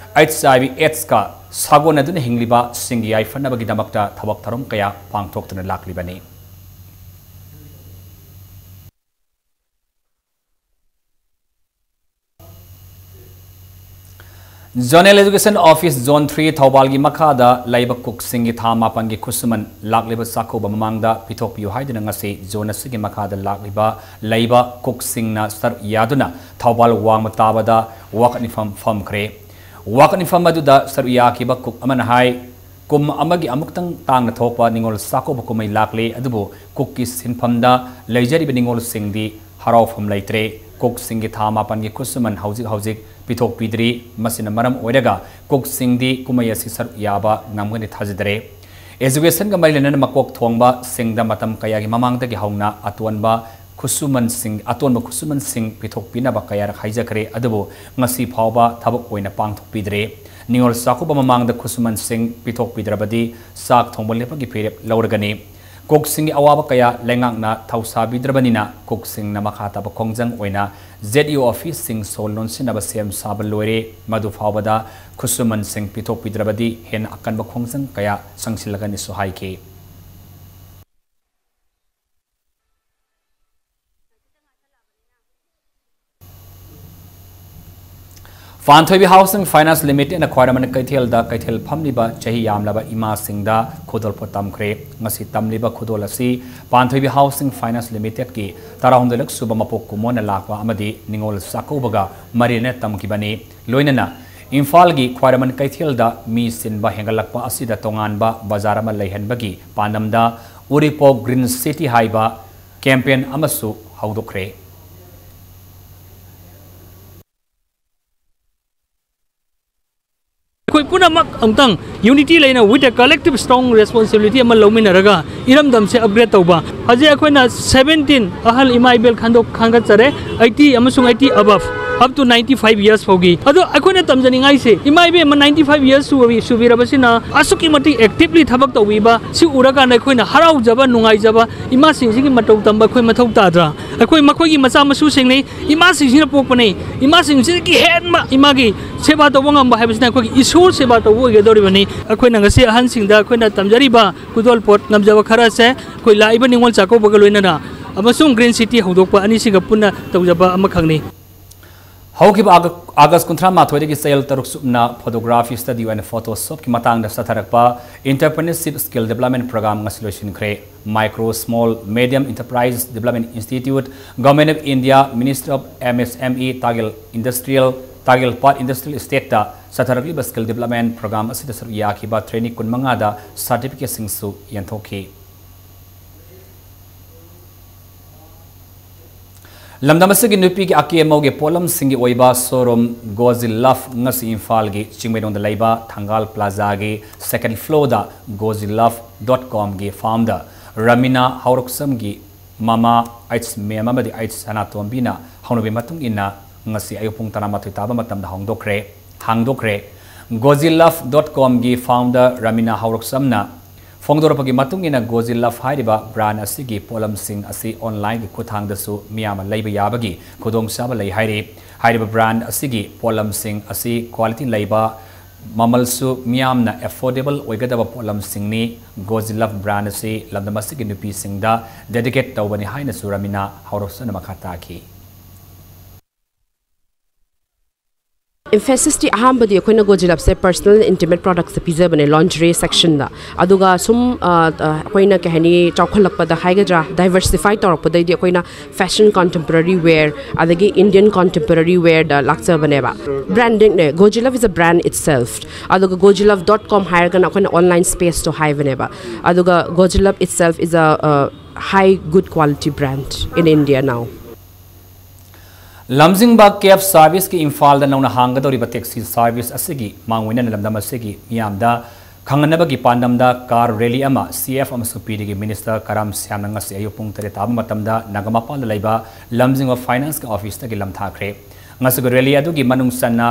H I V AIDS ꯀ ꯁꯥꯒꯣꯟꯅꯗꯨꯅ ꯍꯤꯡꯂꯤꯕꯁꯤꯡꯒꯤ ꯌꯥꯏꯐꯅꯕꯒꯤꯗꯃꯛꯇ ꯊꯕꯛ ꯊꯧꯔꯝ ꯀꯌꯥ ꯄꯥꯡꯊꯣꯛꯇꯨꯅ ꯂꯥꯛꯂꯤꯕꯅꯤ꯫ Zonal Education Office Zone three ꯊꯧꯕꯥꯜꯒꯤ ꯃꯈꯥꯗ ꯂꯩꯕ ꯀꯨꯛꯁꯤꯡꯒꯤ ꯊꯥ ꯃꯥꯄꯟꯒꯤ ꯈꯨꯠꯁꯨꯃꯟ ꯂꯥꯛꯂꯤꯕ ꯆꯥꯛꯀꯧꯕ ꯃꯃꯥꯡꯗ ꯄꯤꯊꯣꯛꯄꯤꯌꯨ ꯍꯥꯏꯗꯨꯅ ꯉꯁꯤ zone ꯑꯁꯤꯒꯤ ꯃꯈꯥꯗ ꯂꯥꯛꯂꯤꯕ, ꯂꯩꯕ ꯀꯨꯛꯁꯤꯡꯅ ꯁꯔꯨꯛ ꯌꯥꯗꯨꯅ ꯊꯧꯕꯥꯜ ꯋꯥꯡꯃ ꯇꯥꯕꯗ ꯋꯥꯀꯠ ꯃꯤꯐꯝ ꯐꯝꯈ꯭ꯔꯦ꯫ ꯋꯥꯀꯠ ꯃꯤꯐꯝ ꯑꯗꯨꯗ ꯁꯔꯨꯛ ꯌꯥꯈꯤꯕ ꯀꯨꯛ ꯑꯃꯅ ꯍꯥꯏ, ꯀꯨꯝ ꯑꯃꯒꯤ ꯑꯃꯨꯛꯇꯪ ꯇꯥꯡꯅ ꯊꯣꯛꯄ ꯅꯤꯉꯣꯜ ꯆꯥꯛꯀꯧꯕ ꯀꯨꯝꯍꯩ ꯂꯥꯛꯂꯦ, ꯑꯗꯨꯕꯨ ꯀꯨꯛꯀꯤ ꯁꯤꯟꯐꯝꯗ ꯂꯩꯖꯔꯤꯕ ꯅꯤꯉꯣꯜꯁꯤꯡꯗꯤ ꯍꯔꯥꯎꯐꯝ ꯂꯩꯇ꯭ꯔꯦ꯫ ꯀꯨꯛꯁꯤꯡꯒꯤ ꯊꯥ ꯃꯥꯄꯟꯒꯤ ꯈꯨꯠꯁꯨꯃꯟ ꯍꯧꯖꯤꯛ ꯍꯧꯖꯤꯛ ꯄꯤꯊꯣꯛꯄꯤꯗ꯭ꯔꯤ꯫ ꯃꯁꯤꯅ ꯃꯔꯝ ꯑꯣꯏꯔꯒ ꯀꯨꯛꯁꯤꯡꯗꯤ ꯀꯨꯝꯍꯩ ꯑꯁꯤ ꯁꯔꯨꯛ ꯌꯥꯕ ꯉꯝꯒꯅꯤ ꯊꯥꯖꯗ꯭ꯔꯦ꯫ Education ꯒ ꯃꯔꯤ ꯂꯩꯅꯅ ꯃꯀꯣꯛ ꯊꯣꯡꯕꯁꯤꯡꯗ ꯃꯇꯝ ꯀꯌꯥꯒꯤ ꯃꯃꯥꯡꯗꯒꯤ ꯍꯧꯅ ꯑꯇꯣꯟꯕ ꯈꯨꯠꯁꯨꯃꯟꯁꯤꯡ, ꯑꯇꯣꯟꯕ ꯈꯨꯠꯁꯨꯃꯟꯁꯤꯡ ꯄꯤꯊꯣꯛꯄꯤꯅꯕ ꯀꯌꯥꯔꯛ ꯍꯥꯏꯖꯈ꯭ꯔꯦ, ꯑꯗꯨꯕꯨ ꯉꯁꯤ ꯐꯥꯎꯕ ꯊꯕꯛ ꯑꯣꯏꯅ ꯄꯥꯡꯊꯣꯛꯄꯤꯗ꯭ꯔꯦ꯫ ꯅꯤꯉꯣꯜ ꯆꯥꯛꯀꯧꯕ ꯃꯃꯥꯡꯗ ꯈꯨꯠꯁꯨꯃꯟꯁꯤꯡ ꯄꯤꯊꯣꯛꯄꯤꯗ꯭ꯔꯕꯗꯤ ꯆꯥꯛ ꯊꯣꯡꯕ ꯂꯦꯞꯄꯒꯤ ꯐꯤꯔꯦꯞ ꯂꯧꯔꯒꯅꯤ꯫ ꯀꯨꯛꯁꯤꯡꯒꯤ ꯑꯋꯥꯕ ꯀꯌꯥ ꯂꯩꯉꯥꯛꯅ ꯊꯧꯁꯥꯕꯤꯗ꯭ꯔꯕꯅꯤꯅ ꯀꯨꯛꯁꯤꯡꯅ ꯃꯈꯥ ꯇꯥꯕ ꯈꯣꯡꯖꯪ ꯑꯣꯏꯅ ZU office ꯁꯤꯡ ꯁꯣ ꯂꯣꯟꯁꯤꯟꯅꯕ ꯁꯦꯝ ꯁꯥꯕ ꯂꯣꯏꯔꯦ꯫ ꯃꯗꯨ ꯐꯥꯎꯕꯗ ꯈꯨꯠꯁꯨꯃꯟꯁꯤꯡ ꯄꯤꯊꯣꯛꯄꯤꯗ꯭ꯔꯕꯗꯤ ꯍꯦꯟꯅ ꯑꯀꯟꯕ ꯈꯣꯡꯖꯪ ꯀꯌꯥ ꯆꯪꯁꯤꯜꯂꯒꯅꯤꯁꯨ ꯍꯥꯏꯈꯤ꯫ ꯄꯥꯟꯊꯣꯏꯕꯤ Housing Finance Limited ꯅ ꯈ꯭ꯋꯥꯏꯔꯝꯕꯟ ꯀꯩꯊꯦꯜꯗ ꯀꯩꯊꯦꯜ ꯐꯝꯂꯤꯕ ꯆꯍꯤ ꯌꯥꯝꯂꯕ ꯏꯃꯥꯁꯤꯡꯗ ꯈꯨꯗꯣꯜꯄꯣꯠ ꯇꯝꯈ꯭ꯔꯦ꯫ ꯉꯁꯤ ꯇꯝꯂꯤꯕ ꯈꯨꯗꯣꯜ ꯑꯁꯤ ꯄꯥꯟꯊꯣꯏꯕꯤ Housing Finance Limited ꯀꯤ ꯇꯔꯥꯍꯨꯝꯗꯣꯏꯂꯛ ꯁꯨꯕ ꯃꯄꯣꯛ ꯀꯨꯝꯑꯣꯟꯅ ꯂꯥꯛꯄ ꯑꯃꯗꯤ ꯅꯤꯉꯣꯜ ꯆꯥꯛꯀꯧꯕꯒ ꯃꯔꯤ ꯂꯩꯅꯅ ꯇꯝꯈꯤꯕꯅꯤ꯫ ꯂꯣꯏꯅꯅ ꯏꯝꯐꯥꯜꯒꯤ ꯈ꯭ꯋꯥꯏꯔꯝꯕꯟ ꯀꯩꯊꯦꯜꯗ ꯃꯤ ꯆꯤꯟꯕ ꯍꯦꯟꯒꯠꯂꯛꯄ ꯑꯁꯤꯗ ꯇꯣꯉꯥꯟꯕ ꯕꯖꯥꯔ ꯑꯃ ꯂꯩꯍꯟꯕꯒꯤ ꯄꯥꯟꯗꯝꯗ ꯎꯔꯤꯄꯣꯛ Green City ꯍꯥꯏꯕ campaign ꯑꯃꯁꯨ ꯍꯧꯗꯣꯛꯈ꯭ꯔꯦ꯫ ꯑꯩꯈꯣꯏ ꯄꯨꯝꯅꯃꯛ ꯑꯃꯨꯛꯇꯪ unity ꯂꯩꯅ with a collective strong responsibility ꯑꯃ ꯂꯧꯃꯤꯟꯅꯔꯒ ꯏꯔꯝꯗꯝꯁꯦ upgrade ꯇꯧꯕ꯫ ꯍꯧꯖꯤꯛ ꯑꯩꯈꯣꯏꯅ seventeen ꯑꯍꯜ ꯏꯃꯥ ꯏꯕꯦꯜ ꯈꯟꯗꯣꯛ ꯈꯟꯒꯠꯆꯔꯦ, eighty ꯑꯃꯁꯨꯡ eighty above, up to ninety five years ꯐꯥꯎꯒꯤ꯫ ꯑꯗꯣ ꯑꯩꯈꯣꯏꯅ ꯇꯝꯖꯅꯤꯡꯉꯥꯏꯁꯦ, ꯏꯃꯥ ꯏꯕꯦꯝꯃ ninety five years ꯁꯨꯕꯤ-, ꯁꯨꯕꯤꯔꯕꯁꯤꯅ ꯑꯁꯨꯛꯀꯤ ꯃꯇꯤꯛ actively ꯊꯕꯛ ꯇꯧꯕꯤꯕ ꯁꯤ ꯎꯔꯀꯥꯟꯗ ꯑꯩꯈꯣꯏꯅ ꯍꯔꯥꯎꯖꯕ, ꯅꯨꯡꯉꯥꯏꯖꯕ, ꯏꯃꯥꯁꯤꯡꯁꯤꯒꯤ ꯃꯇꯧ ꯇꯝꯕ ꯑꯩꯈꯣꯏ ꯃꯊꯧ ꯇꯥꯗ꯭ꯔꯥ? ꯑꯩꯈꯣꯏ ꯃꯈꯣꯏꯒꯤ ꯃꯆꯥ ꯃꯁꯨꯁꯤꯡꯅꯤ, ꯏꯃꯥꯁꯤꯡꯁꯤꯅ ꯄꯣꯛꯄꯅꯤ꯫ ꯏꯃꯥꯁꯤꯡꯁꯤꯗꯒꯤ ꯍꯦꯟꯕ ꯏꯃꯥꯒꯤ ꯁꯦꯕꯥ ꯇꯧꯕ ꯉꯝꯕ ꯍꯥꯏꯕꯁꯤꯅ ꯑꯩꯈꯣꯏꯒꯤ ꯏꯁꯣꯔ ꯁꯦꯕꯥ ꯇꯧꯕ ꯑꯣꯏꯒꯗꯧꯔꯤꯕꯅꯤ꯫ ꯑꯩꯈꯣꯏꯅ ꯉꯁꯤ ꯑꯍꯟꯁꯤꯡꯗ ꯑꯩꯈꯣꯏꯅ ꯇꯝꯖꯔꯤꯕ ꯈꯨꯗꯣꯜꯄꯣꯠ ꯉꯝꯖꯕ ꯈꯔꯁꯦ ꯑꯩꯈꯣꯏ ꯂꯥꯛꯏꯕ ꯅꯤꯉꯣꯜ ꯆꯥꯛꯀꯧꯕꯒ ꯂꯣꯏꯅꯅ ꯑꯃꯁꯨꯡ Green City ꯍꯧꯗꯣꯛꯄ ꯑꯅꯤꯁꯤꯒ ꯄꯨꯟꯅ ꯇꯧꯖꯕ ꯑꯃꯈꯛꯅꯤ꯫ ꯍꯧꯈꯤꯕ ꯑꯥꯒ-, ꯑꯥꯒꯁ ꯀꯨꯟꯊ꯭ꯔꯥ ꯃꯥꯊꯣꯏꯗꯒꯤ ꯆꯌꯣꯜ ꯇꯔꯨꯛ ꯆꯨꯞꯅ photography study and Photoshop ꯀꯤ ꯃꯇꯥꯡꯗ ꯆꯠꯊꯔꯛꯄ Entrepreneurship Skill Development Program ꯉꯁꯤ ꯂꯣꯏꯁꯤꯟꯈ꯭ꯔꯦ꯫ Micro, Small, Medium Enterprise Development Institute, Government of India, Ministry of MSME, ꯇꯥꯒꯤꯜ Industrial, ꯇꯥꯒꯤꯜ ꯄꯥꯠ Industrial Estate ꯇ ꯆꯠꯊꯔꯛꯂꯤꯕ Skill Development Program ꯑꯁꯤꯗ ꯁꯔꯨꯛ ꯌꯥꯈꯤꯕ trainee ꯀꯨꯟꯃꯉꯥꯗ certificate ꯁꯤꯡꯁꯨ ꯌꯦꯟꯊꯣꯛꯈꯤ꯫ ꯂꯝꯗꯝ ꯑꯁꯤꯒꯤ ꯅꯨꯄꯤꯒꯤ ꯑꯀꯦ ꯑꯃꯧꯒꯤ ꯄꯣꯠꯂꯝꯁꯤꯡꯒꯤ ꯑꯣꯏꯕ showroom Gozi Love ꯉꯁꯤ ꯏꯝꯐꯥꯜꯒꯤ ꯆꯤꯡꯃꯩꯔꯣꯡꯗ ꯂꯩꯕ ꯊꯪꯒꯥꯜ Plaza ꯒꯤ second floor ꯗ gozi love dot com ꯒꯤ founder ꯔꯃꯤꯅꯥ ꯍꯧꯔꯛꯁꯝꯒꯤ ꯃꯃꯥ ꯑꯩꯆ ꯃꯦꯝ ꯑꯃꯗꯤ ꯑꯩꯆ ꯁꯅꯥꯇꯣꯝꯕꯤꯅ ꯍꯧꯅꯕꯤ ꯃꯇꯨꯡ ꯏꯟꯅ ꯉꯁꯤ ꯑꯌꯨꯛ ꯄꯨꯡ ꯇꯔꯥꯃꯥꯊꯣꯏ ꯇꯥꯕ ꯃꯇꯝꯗ ꯍꯥꯡꯗꯣꯛꯈ꯭ꯔꯦ ꯍꯥꯡꯗꯣꯛꯈ꯭ꯔꯦ꯫ Gojilove dot com ꯒꯤ founder ꯔꯃꯤꯅꯥ ꯍꯧꯔꯛꯆꯝꯅ ꯐꯣꯡꯗꯣꯔꯛꯄꯒꯤ ꯃꯇꯨꯡ ꯏꯟꯅ, Gojilove ꯍꯥꯏꯔꯤꯕ brand ꯑꯁꯤꯒꯤ ꯄꯣꯠꯂꯝꯁꯤꯡ ꯑꯁꯤ online ꯒꯤ ꯈꯨꯠꯊꯥꯡꯗꯁꯨ ꯃꯤꯌꯥꯝꯅ ꯂꯩꯕ ꯌꯥꯕꯒꯤ ꯈꯨꯗꯣꯡꯆꯥꯕ ꯂꯩ ꯍꯥꯏꯔꯤ꯫ ꯍꯥꯏꯔꯤꯕ brand ꯑꯁꯤꯒꯤ ꯄꯣꯠꯂꯝꯁꯤꯡ ꯑꯁꯤ quality ꯂꯩꯕ, ꯃꯃꯜꯁꯨ ꯃꯤꯌꯥꯝꯅ affordable ꯑꯣꯏꯒꯗꯕ ꯄꯣꯠꯂꯝꯁꯤꯡꯅꯤ꯫ Gojilove brand ꯑꯁꯤ ꯂꯝꯗꯝ ꯑꯁꯤꯒꯤ ꯅꯨꯄꯤꯁꯤꯡꯗ dedicate ꯇꯧꯕꯅꯤ ꯍꯥꯏꯅꯁꯨ ꯔꯃꯤꯅꯥ ꯍꯧꯔꯛꯆꯝꯅ ꯃꯈꯥ ꯇꯥꯈꯤ꯫ Emphasis ꯇꯤ ꯑꯍꯥꯟꯕꯗꯤ ꯑꯩꯈꯣꯏꯅ Gojilove ꯁꯦ personal intimate products ꯇ ꯄꯤꯖꯕꯅꯦ, lingerie section ꯗ꯫ ꯑꯗꯨꯒ ꯁꯨꯝ ꯑ, ꯑ, ꯑꯩꯈꯣꯏꯅ ꯀꯩ ꯍꯥꯏꯅꯤ, ꯆꯥꯎꯈꯠꯂꯛꯄꯗ ꯍꯥꯏꯒꯗ꯭ꯔꯥ, diversify ꯇꯧꯔꯛꯄꯗꯩꯗꯤ ꯑꯩꯈꯣꯏꯅ fashion contemporary wear ꯑꯗꯒꯤ Indian contemporary wear ꯗ ꯂꯥꯛꯆꯕꯅꯦꯕ꯫ Branding ꯅꯦ, Gojilove is a brand itself꯫ ꯑꯗꯨꯒ Gojilove dot com ꯍꯥꯏꯔꯒꯅ ꯑꯩꯈꯣꯏꯅ online space ꯇꯣ ꯍꯥꯏꯕꯅꯦꯕ꯫ ꯑꯗꯨꯒ Gojilove itself is a, uh, high good quality brand in India now꯫ ꯂꯝꯖꯤꯡꯕ cab service ꯀꯤ ꯏꯝꯐꯥꯜꯗ ꯅꯧꯅ ꯍꯥꯡꯒꯗꯧꯔꯤꯕ taxi service ꯑꯁꯤꯒꯤ ꯃꯥꯡꯑꯣꯏꯅꯅ ꯂꯝꯗꯝ ꯑꯁꯤꯒꯤ ꯃꯤꯌꯥꯝꯗ ꯈꯪꯍꯟꯅꯕꯒꯤ ꯄꯥꯟꯗꯝꯗ car rally ꯑꯃ C F ꯑꯃꯁꯨꯡ P D ꯒꯤ minister ꯀꯔꯥꯝ ꯁ꯭ꯌꯥꯝꯅ ꯉꯁꯤ ꯑꯌꯨꯛ ꯄꯨꯡ ꯇꯔꯦꯠ ꯇꯥꯕ ꯃꯇꯝꯗ ꯅꯥꯒꯥꯃꯄꯥꯜꯗ ꯂꯩꯕ ꯂꯝꯖꯤꯡꯕ finance ꯀꯤ office ꯇꯒꯤ ꯂꯝꯊꯥꯈ꯭ꯔꯦ꯫ ꯉꯁꯤꯒꯤ rally ꯑꯗꯨꯒꯤ ꯃꯅꯨꯡ ꯆꯟꯅ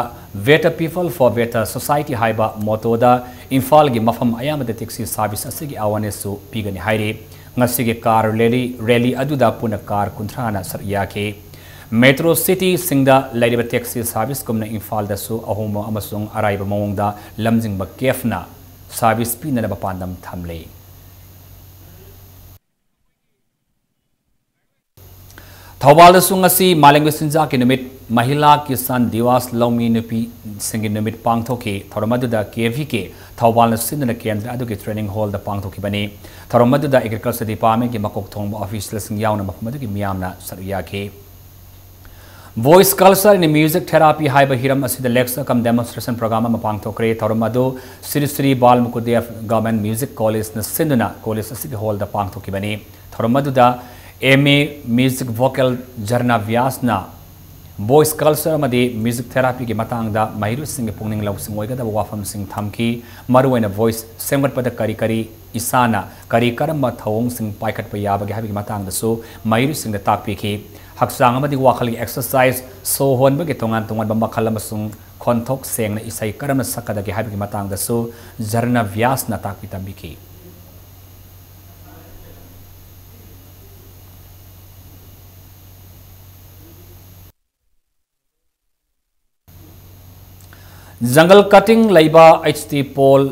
Better People for Better Society ꯍꯥꯏꯕ motto ꯗ ꯏꯝꯐꯥꯜꯒꯤ ꯃꯐꯝ ꯑꯌꯥꯝꯕꯗ taxi service ꯑꯁꯤꯒꯤ awareness ꯁꯨ ꯄꯤꯒꯅꯤ ꯍꯥꯏꯔꯤ꯫ ꯉꯁꯤꯒꯤ car rally, rally ꯑꯗꯨꯗ ꯄꯨꯟꯅ car ꯀꯨꯟꯊ꯭ꯔꯥꯅ ꯁꯔꯨꯛ ꯌꯥꯈꯤ꯫ Metro city ꯁꯤꯡꯗ ꯂꯩꯔꯤꯕ taxi service ꯀꯨꯝꯅ ꯏꯝꯐꯥꯜꯗꯁꯨ ꯑꯍꯣꯡꯕ ꯑꯃꯁꯨꯡ ꯑꯔꯥꯏꯕ ꯃꯑꯣꯡꯗ ꯂꯝꯖꯤꯡꯕ cab ꯅ service ꯄꯤꯅꯅꯕ ꯄꯥꯟꯗꯝ ꯊꯝꯂꯤ꯫ ꯊꯧꯕꯥꯜꯗꯁꯨ ꯉꯁꯤ ꯃꯥꯂꯦꯝꯒꯤ ꯆꯤꯟꯖꯥꯛꯀꯤ ꯅꯨꯃꯤꯠ, ꯃꯍꯤꯂꯥ ꯀꯤꯁꯥꯟ ꯗꯤꯋꯥꯁ, ꯂꯧꯃꯤ ꯅꯨꯄꯤꯁꯤꯡꯒꯤ ꯅꯨꯃꯤꯠ ꯄꯥꯡꯊꯣꯛꯈꯤ꯫ ꯊꯧꯔꯝ ꯑꯗꯨꯗ K V K ꯊꯧꯕꯥꯜꯅ ꯁꯤꯟꯗꯨꯅ ꯀꯦꯟꯗ꯭ꯔ ꯑꯗꯨꯒꯤ training hall ꯗ ꯄꯥꯡꯊꯣꯛꯈꯤꯕꯅꯤ꯫ ꯊꯧꯔꯝ ꯑꯗꯨꯗ Agriculture Department ꯀꯤ ꯃꯀꯣꯛ ꯊꯣꯡꯕ official ꯁꯤꯡ ꯌꯥꯎꯅ ꯃꯐꯝ ꯑꯗꯨꯒꯤ ꯃꯤꯌꯥꯝꯅ ꯁꯔꯨꯛ ꯌꯥꯈꯤ꯫ Voice Culture in Music Therapy ꯍꯥꯏꯕ ꯍꯤꯔꯝ ꯑꯁꯤꯗ lecture cum demonstration program ꯑꯃ ꯄꯥꯡꯊꯣꯛꯈ꯭ꯔꯦ꯫ ꯊꯧꯔꯝ ꯑꯗꯨ ꯁ꯭ꯔꯤ ꯁ꯭ꯔꯤ ꯕꯥꯜ ꯃꯨꯀꯨꯗꯦꯕ Government Music College ꯅ ꯁꯤꯟꯗꯨꯅ college ꯑꯁꯤꯒꯤ hall ꯗ ꯄꯥꯡꯊꯣꯛꯈꯤꯕꯅꯤ꯫ ꯊꯧꯔꯝ ꯑꯗꯨꯗ M A Music Vocal ꯖꯔꯅꯥ ꯕ꯭ꯌꯥꯁꯅ Voice culture ꯑꯃꯗꯤ music therapyꯒꯤ ꯃꯇꯥꯡꯗ ꯃꯍꯩꯔꯣꯏꯁꯤꯡꯒꯤ ꯄꯨꯛꯅꯤꯡ ꯂꯧꯁꯤꯡ ꯑꯣꯏꯒꯗꯕ ꯋꯥꯐꯝꯁꯤꯡ ꯊꯝꯈꯤ꯫ ꯃꯔꯨꯑꯣꯏꯅ voice ꯁꯦꯝꯒꯠꯄꯗ ꯀꯔꯤ ꯀꯔꯤ, ꯏꯁꯥꯅ ꯀꯔꯤ ꯀꯔꯝꯕ ꯊꯧꯑꯣꯡꯁꯤꯡ ꯄꯥꯏꯈꯠꯄ ꯌꯥꯕꯒꯦ ꯍꯥꯏꯕꯒꯤ ꯃꯇꯥꯡꯗꯁꯨ ꯃꯍꯩꯔꯣꯏꯁꯤꯡꯗ ꯇꯥꯛꯄꯤꯈꯤ꯫ ꯍꯛꯆꯥꯡ ꯑꯃꯗꯤ ꯋꯥꯈꯜꯒꯤ exercise, ꯁꯣꯔ ꯍꯣꯟꯕꯒꯤ ꯇꯣꯉꯥꯟ ꯇꯣꯉꯥꯟꯕ ꯃꯈꯜ ꯑꯃꯁꯨꯡ ꯈꯣꯟꯊꯣꯛ ꯁꯦꯡꯅ ꯏꯁꯩ ꯀꯔꯝꯅ ꯁꯛꯀꯗꯒꯦ ꯍꯥꯏꯕꯒꯤ ꯃꯇꯥꯡꯗꯁꯨ ꯖꯔꯅ ꯚ꯭ꯌꯥꯁꯅ ꯇꯥꯛꯄꯤ ꯇꯝꯕꯤꯈꯤ꯫ Jungle cutting ꯂꯩꯕ H T pole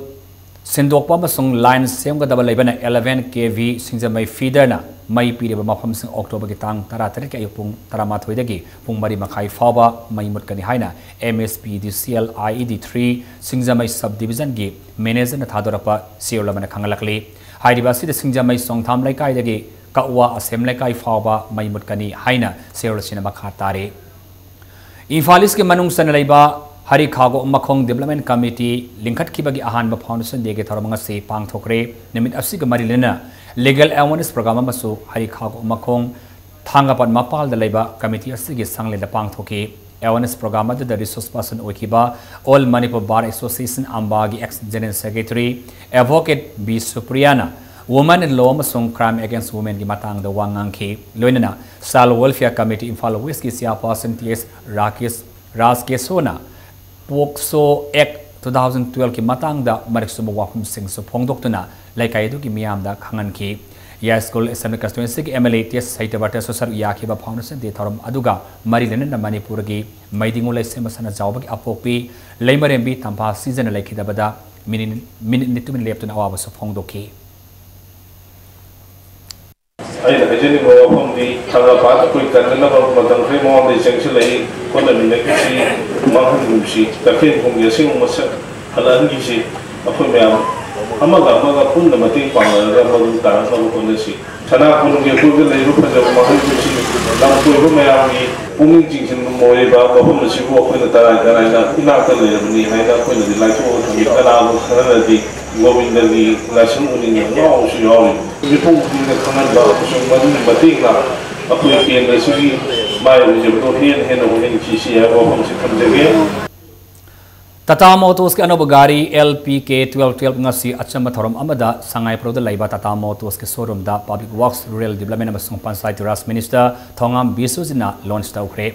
ꯁꯤꯟꯗꯣꯛꯄ ꯑꯃꯁꯨꯡ line ꯁꯦꯝꯒꯗꯕ ꯂꯩꯕꯅ eleven K V ꯁꯤꯡꯖꯃꯩ feederꯅ ꯃꯩ ꯄꯤꯔꯤꯕ ꯃꯐꯝꯁꯤꯡ Octoberꯒꯤ ꯇꯥꯡ ꯇꯔꯥꯇꯔꯦꯠꯀꯤ ꯑꯌꯨꯛ ꯄꯨꯡ ꯇꯔꯥꯃꯥꯊꯣꯏꯗꯒꯤ ꯄꯨꯡ ꯃꯔꯤ ꯃꯈꯥꯏ ꯐꯥꯎꯕ ꯃꯩ ꯃꯨꯠꯀꯅꯤ ꯍꯥꯏꯅ M S P D C L I E D three Singjamei sub divisionꯒꯤ managerꯅ ꯊꯥꯗꯣꯔꯛꯄ ꯆꯦꯔꯣꯜ ꯑꯃꯅ ꯈꯪꯍꯜꯂꯛꯂꯤ꯫ ꯍꯥꯏꯔꯤꯕ ꯑꯁꯤꯗ ꯁꯤꯡꯖꯃꯩ ꯆꯣꯡꯊꯥꯝ ꯂꯩꯀꯥꯏꯗꯒꯤ ꯀꯛꯋꯥ ꯑꯁꯦꯝ ꯂꯩꯀꯥꯏ ꯐꯥꯎꯕ ꯃꯩ ꯃꯨꯠꯀꯅꯤ ꯍꯥꯏꯅ ꯆꯦꯔꯣꯜ ꯑꯁꯤꯅ ꯃꯈꯥ ꯇꯥꯔꯤ꯫ ꯏꯝꯐꯥꯜ ꯏꯁꯀꯤ ꯃꯅꯨꯡ ꯆꯟꯅ ꯂꯩꯕ ꯍꯔꯤꯈꯥꯒꯣ ꯃꯈꯣꯡ Development Committee ꯂꯤꯡꯈꯠꯈꯤꯕꯒꯤ ꯑꯍꯥꯟꯕ Foundation Dayꯒꯤ ꯊꯧꯔꯝ ꯉꯁꯤ ꯄꯥꯡꯊꯣꯛꯈ꯭ꯔꯦ꯫ ꯅꯨꯃꯤꯠ ꯑꯁꯤꯒ ꯃꯔꯤ ꯂꯩꯅꯅ legal awareness program ꯑꯃꯁꯨ ꯍꯔꯤꯈꯥꯒꯣ ꯃꯈꯣꯡ ꯊꯥꯡꯒꯄꯥꯠ ꯃꯄꯥꯜꯗ ꯂꯩꯕ committee ꯑꯁꯤꯒꯤ ꯁꯪꯂꯦꯟꯗ ꯄꯥꯡꯊꯣꯛꯈꯤ꯫ Awareness program ꯑꯗꯨꯗ resource person ꯑꯣꯏꯈꯤꯕ All Manipur Bar Association ꯑꯝꯕꯥꯒꯤ ex general secretary Advocate B ꯁꯨꯄ꯭ꯔꯤꯌꯥꯅ woman in law ꯑꯃꯁꯨꯡ crime against womenꯒꯤ ꯃꯇꯥꯡꯗ ꯋꯥ ꯉꯥꯡꯈꯤ꯫ ꯂꯣꯏꯅꯅ Child Welfare Committee Imphal Westꯀꯤ chairperson T S Rakesh ꯔꯥꯖꯀꯦꯁꯣꯅ POCSO Act two thousand twelveꯀꯤ ꯃꯇꯥꯡꯗ ꯃꯔꯤꯛ ꯆꯨꯝꯕ ꯋꯥꯐꯝꯁꯤꯡꯁꯨ ꯐꯣꯡꯗꯣꯛꯇꯨꯅ ꯂꯩꯀꯥꯏ ꯑꯗꯨꯒꯤ ꯃꯤꯌꯥꯝꯗ ꯈꯪꯍꯟꯈꯤ꯫ ꯌꯥꯏꯁ꯭ꯀꯨꯜ Assembly Constituencyꯒꯤ M L A T S ꯁꯍꯤꯇ꯭ꯌꯕ꯭ꯔꯇꯁꯨ ꯁꯔꯨꯛ ꯌꯥꯈꯤꯕ Foundation Day ꯊꯧꯔꯝ ꯑꯗꯨꯒ ꯃꯔꯤ ꯂꯩꯅꯅ ꯃꯅꯤꯄꯨꯔꯒꯤ ꯃꯩꯗꯤꯡꯉꯨ ꯂꯩꯁꯦꯝꯕ ꯁꯅꯥꯖꯥꯎꯕꯒꯤ ꯑꯄꯣꯛꯄꯤ ꯂꯩꯃꯔꯦꯝꯕꯤ ꯇꯝꯐꯥ ꯁꯤꯖꯅ ꯂꯩꯈꯤꯗꯕꯗ ꯃꯤꯅꯤꯠ, ꯃꯤꯅꯤꯠ ꯅꯤꯅꯤ ꯇꯨꯃꯤꯟ ꯂꯦꯞꯇꯨꯅ ꯑꯋꯥꯕꯁꯨ ꯐꯣꯡꯗꯣꯛꯈꯤ꯫ ꯑꯩꯅ ꯍꯥꯏꯖꯅꯤꯡꯕ ꯋꯥꯐꯝꯗꯤ, ꯊꯥꯡꯒꯄꯥꯠ ꯑꯩꯈꯣꯏ ꯀꯟꯅꯅꯕ ꯃꯇꯝ ꯈꯔꯒꯤ ꯃꯃꯥꯡꯗꯒꯤ ꯆꯪꯁꯤꯜꯂꯛꯏ꯫ ꯍꯣꯠꯅꯃꯤꯟꯅꯈꯤꯁꯤ, ꯃꯥꯡꯍꯟꯒꯨꯝꯁꯤ, ꯇꯈꯦꯜ ꯈꯣꯡꯒꯤ ꯑꯁꯦꯡꯕ ꯃꯁꯛ ꯍꯜꯂꯛꯍꯟꯈꯤꯁꯤ꯫ ꯑꯩꯈꯣꯏ ꯃꯌꯥꯝ ꯑꯃꯒ ꯑꯃꯒ ꯄꯨꯟꯅ ꯃꯇꯦꯡ ꯄꯥꯡꯅꯔꯒ ꯃꯗꯨ ꯇꯥꯔꯛꯅꯕ ꯍꯣꯠꯅꯁꯤ꯫ ꯁꯅꯥ ꯀꯣꯅꯨꯡꯒꯤ ꯑꯀꯣꯏꯕꯗ ꯂꯩꯔꯤꯕ ꯐꯖꯕ ꯃꯐꯝꯁꯤꯡ, ꯂꯝ ꯀꯣꯏꯕ ꯃꯌꯥꯝꯒꯤ ꯄꯨꯛꯅꯤꯡ ꯆꯤꯡꯁꯤꯟꯕ ꯑꯣꯏꯔꯤꯕ ꯃꯐꯝ ꯑꯁꯤꯕꯨ ꯑꯩꯈꯣꯏꯅ ꯇꯔꯥꯏ ꯇꯔꯥꯏꯅ ꯏꯅꯥꯛꯇ ꯂꯩꯔꯕꯅꯤ ꯍꯥꯏꯅ ꯑꯩꯈꯣꯏꯅꯗꯤ ꯂꯥꯏꯊꯣꯛꯑꯒ ꯊꯝꯃꯤ꯫ ꯀꯅꯥꯒꯨꯝꯕ ꯈꯔꯅꯗꯤ ꯒꯣꯕꯤꯟꯗꯒꯤ ꯂꯥꯏꯁꯪ ꯎꯅꯤꯡꯕ ꯉꯥꯎꯕꯁꯨ ꯌꯥꯎꯔꯤ꯫ ꯃꯤꯄꯨꯝ ꯈꯨꯗꯤꯡꯃꯛ ꯈꯪꯍꯟꯕ ꯑꯃꯁꯨꯡ ꯃꯗꯨꯒꯤ ꯃꯇꯦꯡꯅ ꯑꯩꯈꯣꯏ ꯀꯦꯟꯗ꯭ꯔ ꯑꯁꯤꯒꯤ ꯃꯥꯏ ꯑꯣꯏꯖꯕꯗꯣ ꯍꯦꯟꯅ ꯍꯦꯟꯅ ꯑꯣꯏꯍꯟꯈꯤꯁꯤ ꯍꯥꯏꯕ ꯋꯥꯐꯝꯁꯤ ꯊꯝꯖꯒꯦ꯫ ꯇꯥꯇꯥ ꯃꯣꯇꯣꯔꯁꯀꯤ ꯑꯅꯧꯕ ꯒꯥꯔꯤ L P K twelve twelve ꯉꯁꯤ ꯑꯆꯝꯕ ꯊꯧꯔꯝ ꯑꯃꯗ ꯁꯉꯥꯏꯄ꯭ꯔꯧꯗ ꯂꯩꯕ Tata ꯃꯣꯇꯣꯔꯁꯀꯤ ꯁꯣꯔꯨꯝꯗ Public Works, Rural Development ꯑꯃꯁꯨꯡ Panchayati Raj Minister Thongam ꯕꯤꯁ꯭ꯋꯖꯤꯠꯅ launch ꯇꯧꯈ꯭ꯔꯦ꯫